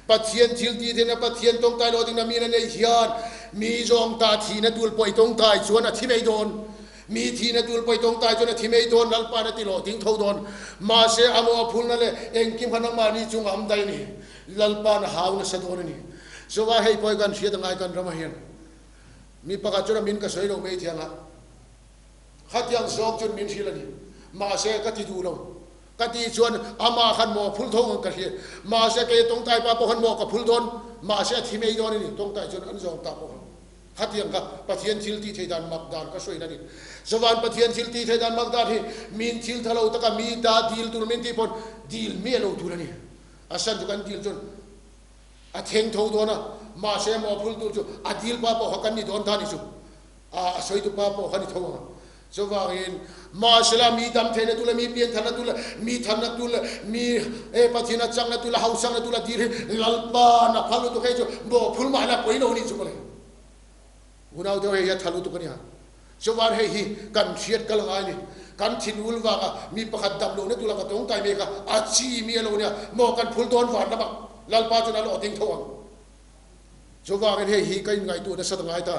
Pathian thil tih theihna Pathian tawngtai lo dingna min a neih hian mi zawng ta thihna tul pawh i tawngtai chuan a thi mai dawn. Mi thihna tul pawh i tawngtai chuan a thi mai dawn, Lalpa'n a ti lo ding tho dawn. Mahse a maw a phulna leh engkim kha nangmahni chungah awm daih a ni. Lalpa'n a hau nasa dawn a ni. Chuvang hei pawh hi kan hriat angai kan ramah hian. Mi pakhat chuan a min ka sawi lo mai thiang a, khatiang zawk chuan min hrilh a ni. Mahse, ka ti duh lo. Ka tih chuan amah khan maw a phul tho ang ka hria. Mahse, kei tawngtai pa pawh khan maw ka phul dawn. Mahse, a thi mai dawn a ni. Tawngtai chuan an zawng ta pawh khan khatiang kha Pathian thil tih thei dan mak dan ka sawi na ni. Chuvan Pathian thil tih thei dan mak dan hi min thil tha lo taka mi ta dil tur min tih pawn dil miah lo tur a ni. A san chu kan dil chuan A theng tho dawn a, mahse maw phul tur chu a dil pa pawh kha kan ni dawn ta ni chu, a sawitu pa pawh kha ni tho ang. Chuvangin, mahsela mi dam theihna tur leh mi pian tharna tur leh mi tharna tur leh mi e Pathian a chakna tur leh hausakna tur a dil hi Lalpa na phal lutuk hei chu maw phul mah ila pawi lo ni chu mawle. Unau deuh hei hi a tha lutuk a nia. Chuvan hei hi kan hriat kal ngai ni. Kan thin ul vanga mi pakhat dam lohna tur laka tawngtai mai kha a chi mi a lo nia. Maw kan phul dawn van lamah Lalpa chuan a lawh ding tho ang. Chuvangin hei hi ka inngaihtuah nasa ta ngai ta.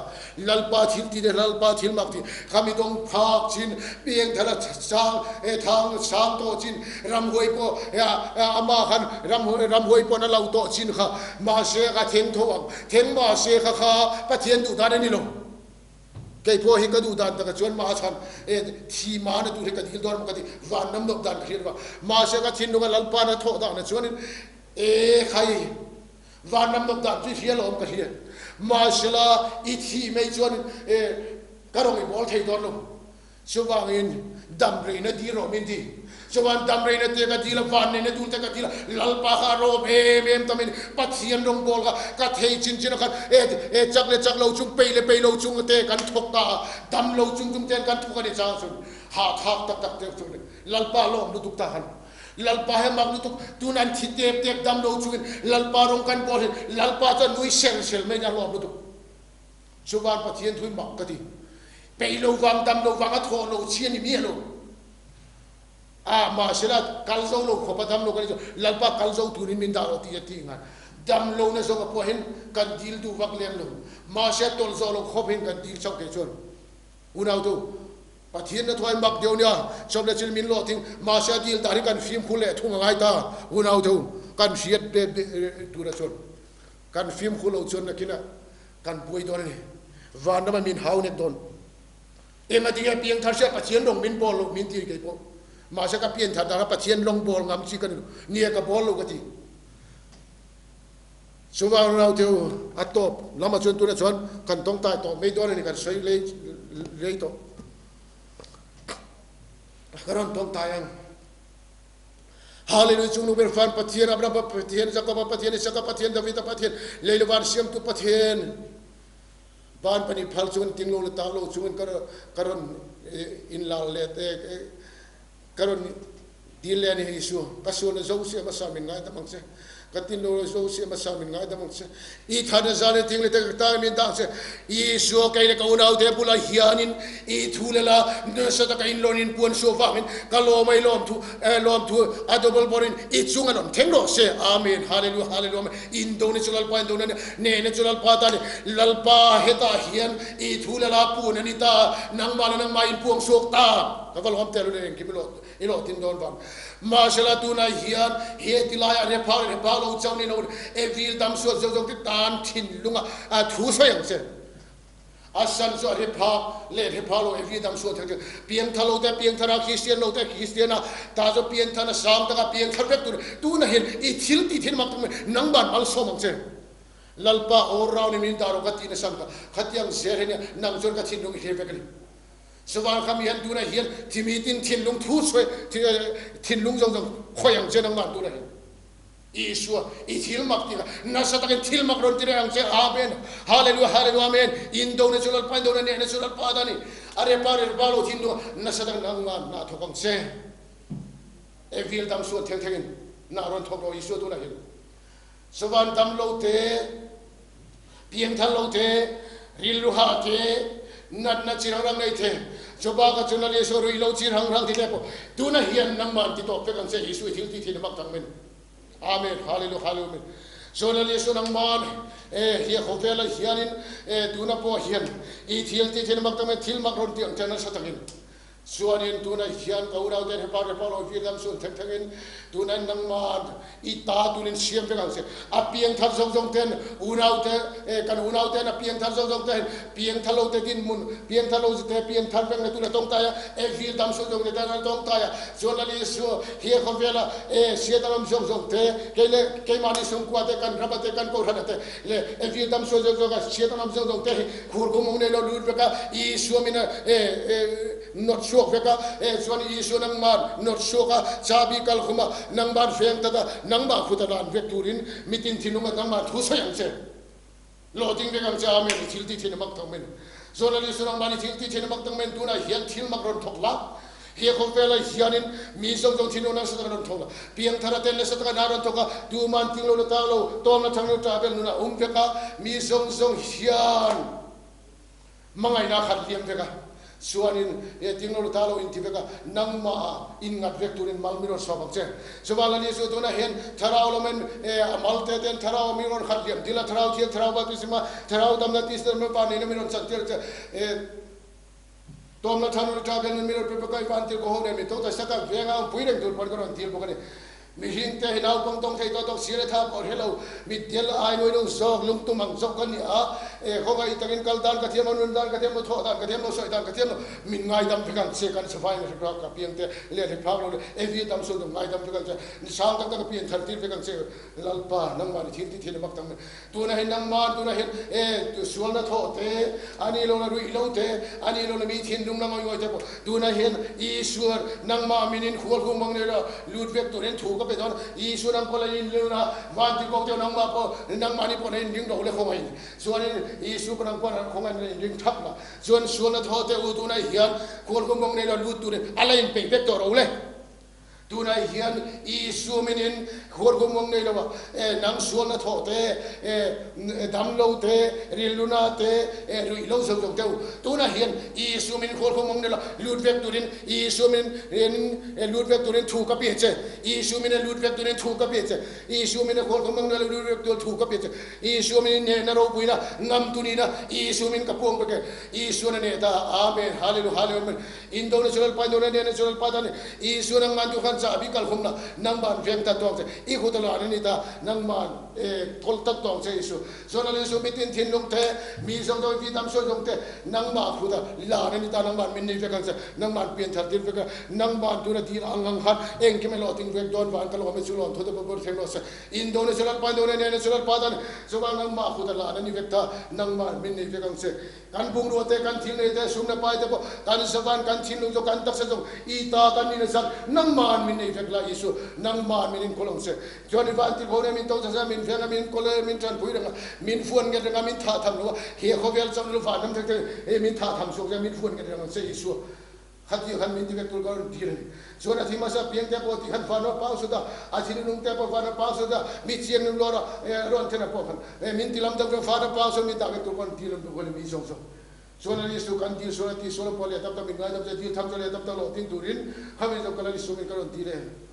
Lalpa thil ti leh Lalpa thil mak ti kha mi dawng phak chin, peng thar a chang e thang sang tawh chin, ramhuai pawh amah khan ramhuai pawh a lo tawh chin kha mahse ka theng tho ang. Theng mahse kha kha Pathian duh dan a ni lo. Kei pawh hi ka duh dan takah chuan mah chhan e thi mahna tur hi ka dil dawn maw ka ti, van nam nawp dan ka hriat va. Mahse ka thinlunga Lalpa na thawh dahna chuanin e khai van nam nawp dan chu i hria lo awm ka hria. Mahsela i thih mai chuanin e ka rawng i bawl thei dawn lo. Chuvangin damreina dil rawh min ti. Chuan damreina te ka dil a, vanneihna dul te ka dil a, Lalpa kha a rawm em em tamin Pathian rawngbâwl kha ka thei chin chin a khan e e chak leh chak lo chung, pei leh pei lo chung te kan thawk ta a, dam lo chung chung ten kan thawk a ni chang chun hahthlak tak tak te chu Lalpa lawm lutuk ta khan Lalpa he mak lutuk tun an thi tep tep dam lo chungin Lalpa rawng kan bawl hin Lalpa chuan nui sel sel mai nia lawm lutuk. Chuvan Pathian thui mak ka ti. Peih lo vang, dam lo vang a thawh lo chi a ni miah lo. A, mahsela kal zo lo khawpa dam lo kan ni chu Lalpa kal zo turin min dah rawh tih a ti ngai. Dam lo na zawng a pawhin kan dil duh vak lem lo. Mahse a tawlh zawh lo khawp hin kan dil chauh thei chuan unautu Pathian na thuai mak deuh nia chawp leh chil min lawh thing. Mahse a dil dan hi kan fimkhur leh thung a ngai ta. Unautu kan hriat tura chuan kan fimkhur lo chuan nakinah Kan buai dawn a ni. Van rama min hau nek dawn. Eng a tinge piang thar sia Pathian lawng min bawl loh min ti kei pawh. Mahse ka pian thar dana Pathian lawng bawl ngam chi ka ni lo. Nia ka bawl lo ka ti. Chuvang rau te u a tawp lamah chuan tunah chuan kan tawngtai tawh mai dawn a ni kan sawi lei lei tawh. Ka rawn tawngtai ang. Hallelujah Chungnung ber Van Pathian, Abrahama Pathian, Jakoba Pathian, Isaka Pathian, Davida Pathian, lei le van siamtu Pathian, van pan i phal chungin ting lo le tak lo chungin ka ron in lar le te ka ron dil le ani Isu ka sual na zo si hmasa min ngai dam ang che ka tin lo le zo si hmasa min ngai dam ang che i than na zan ting le te ta min dang che Isua kei le ka unau te bula hianin i thu le la nasa taka in lon in puan suo wangin ka lawm ai lawm thu lawm thu a double borin i chung an om theng rawh se. Amen. Hallelujah, hallelujah, amen. In do ni chu Lalpa in do na ne ne chu Lalpa ta ni Lalpa heta hian i thu le la pu na ni ta nangma le nangma in puang suak ta ka va lawm te lu le engkim i lo i lo tin dawn vang. Mahsela tunah hian he ti laiah re phak leh re phak lo chauh ni lo e vil dam suat zawk zawk te tan thinlunga thu sawi ang che. A san chu a re phak leh re phak lo e vil dam suat thei che. Piangthar lo te piangthar a, Kristian lo te Kristian a, ta chu piangthar a sang taka piangthar vek tur tunah hian i thil tih thin mak tak mai nangman malsawm ang che. Lalpa aw rau ni min dah rawh ka ti nasa ang ka khatiang zel hi nia nang chuan ka thinlung i hlir vek a ni. Chuvan kha mi han tunah hian thimi tin thinlung thu chhuai thinlung zawng zawng khawi ang che nangmah tunah hian Isua i thil mak ti kha nasa takin thil mak rawn ti reng ang che. Amen. Hallelujah, hallelujah, amen. Indona chu Lalpa indona nehna chu Lalpa ta ni. A repa re repa lo thinlung nasa takin nangmah hna thawk ang che. Evil dam suan theng thengin na rawn thawk rawh Isua tunah hian. Chuvan dam lo te, piangthar lo te, rilru hah te, natna chi rang rang nei te, chu bakah chuan a Isua rui lo chi rang rang ti te pawh tunah hian nangmah an ti tawp vek ang che Isua i thil tih thin a mak thang men. Amen. Hallelujah, hallelujah. Chuan a Isua nangmah e hi khawvelah hianin e tuna pawh hian i thil tih thin a mak thang men, thil mak rawn ti ang che nasa takin. Chuanin tunah hian ka unaute hepa repa lo vir lam sun theng thengin tunah nangmah i ta tunin siam vek ang che. A piangthar zawng zawng ten unaute kan unauten a piangthar zawng zawng te piangthar lo te dinhmun piangthar lo te piangthar vek na tuna tawngtai a e vir dam sun zawng te tan a tawngtai a chuan Lal Isua hi khawvela e siatam awm zawng zawng te kei leh keimahni sungkua te kan rama te kan kohhran te leh e vir dam sun zawng zawng a siatam awm zawng zawng te hi Khur kum ung nei lo lut vek a, Isua min nawt chhuak vek a, chuan Isua nangmah nawt chhuak a, chabi kal khum a, nangmah veng tat a, nangmah khut a lan vek turin mitin thinlung a nangmah thu sawi ang che. Lawh ding vek ang che, Amen, i thil tih thin a mak tak men. Chuan Lal Isua nangmah i thil tih thin a mak tak men, tunah hian thil mak rawn thawk la. He khawvelah hianin mi zawng zawng thinlung nasa taka rawn thawk a, piangthar a tel nasa taka hna rawn thawk a, tuman ting lo la tang lo, tawng la thang lo ṭah vel nunah um vek a, mi zawng zawng hian hmangaihna a khat liam vek a, chuanin he ting lo la tang lo inti vek a, nangmah inngat vek turin mal mi rawn sawm ang che. Chuvang la Jesuh tunah hian thlarau lamin a mal te ten thlarau mi rawn khat liam dil a, thlarau thiang, thlarau baptisma, thlarau damna, tisa damna, van neihna mi rawn chantir che. Tawmna tha nula tha vel nun mi rawn pe bawk a, i van tir ko ho nen min tho ta sak a, venga awm pui reng tur pawn ka rawn dil bawk a ni. Mihring te hi naupang tawng thei tawh tawk sir a tha pawh hre lo, mitdel ai nuai lo zawk, lungtum ang zawk ka ni a, e khawngaih takin kal dan ka thiam lo, nun dan ka thiam lo, thawh dan ka thiam lo, sawi dan ka thiam lo, min ngaidam vek ang che, kan savai na hre phak ka piang te leh hre phak lo le, evi tam sul dum ngaidam vek ang che, ni sang tak tak ka pian thar tir vek ang che, Lalpa nangmah ni thil ti thin a mak tak mai. Tunah hian nangmah tunah hian e sualna thawh te, a ni lo na ruih lo te, a ni lo na mi thinlung na ngawi ngawi te pawh tunah hian Isua nangmah min in khual hung mang nei lo lut vek turin thu ka pe dawn. Isua nang pawh la in lut a, van ti kawk deuh nangmah pawh nangmah ni pawh na in ring lo le khawngaih in. Chuanin Isua pawh nang pawh khawngaih in in ring thap la. Chuan sualna thawh te u tunah hian khual hung mang nei lo lut turin a la in peih vek tawh ro le. Tunah hian Isua min in huarhum awm nei lo a, e nang sualna thawh te, e dam lo te, rilruna te, e ruih lo zo zo deuh. Tunah hian Isua min in huarhum awm nei lo, lut vek turin Isua min in lut vek turin thu ka pe che. Isua min in lut vek turin thu ka pe che. Isua min in huarhum awm nei lo, lut vek turin thu ka pe che. Isua min in nehna ropuina ngam tunina Isua min ka puang vek e. Isua na neh ta. Amen. Hallelujah. Hallelujah. International pa Indona International pa tan Isua nangman tu khan chahbi kal hum la nangman veng ta tuang che i khut la ani ta nangman e thol tak tuang che Isu zonal Isu mitin thinlung te mi zong zong vi tam soi zong te nangma khuta la ani ta nangman min nei vek ang che nangman pian thar tir vek nangman tu na dil ang ang khan eng ke me lo ting vek don van ka lo me chu lon thu te bur theng lo se International pa Indona International pa tan chuwang nangma khuta la ani vek ta nangman min nei vek ang che. Kan bungrua te, kan thil nei te, sum le pai te pawh kan zavan, kan thinlung zawk, kan taksa zawk i ta kan ni nasa. Nangma'n min nei vek la Isu, nangma'n min inkawl ang che. Chuan i van tirhko nen min to chasa, min veng a, min kawl a, min tanpui reng a, min fuan nget reng a, min thah tham lo a, he khawvel chang lu van ram thek thek in min thah tham chhuak che, min fuan nget reng ang che Isua. Khatih khan min ti vek tur ka rawn tir a ni. Chuan a thi hmasa piang te pawh ti khan van rawn pang sut a, a thi nunung te pawh van rawn pang sut a, mi chian nun luar a rawn then a pawh khan min ti lam deuh vek van rawn pang sut min dah vek tur ka rawn tir a ni mi zawng zawng. Chuan a Isu kan dil sual a ti sual a pawh leh tam tak min ngaidam che dil tham chu leh tam tak lawh tin turin khami zawng ka la Isu min ka rawn tir e.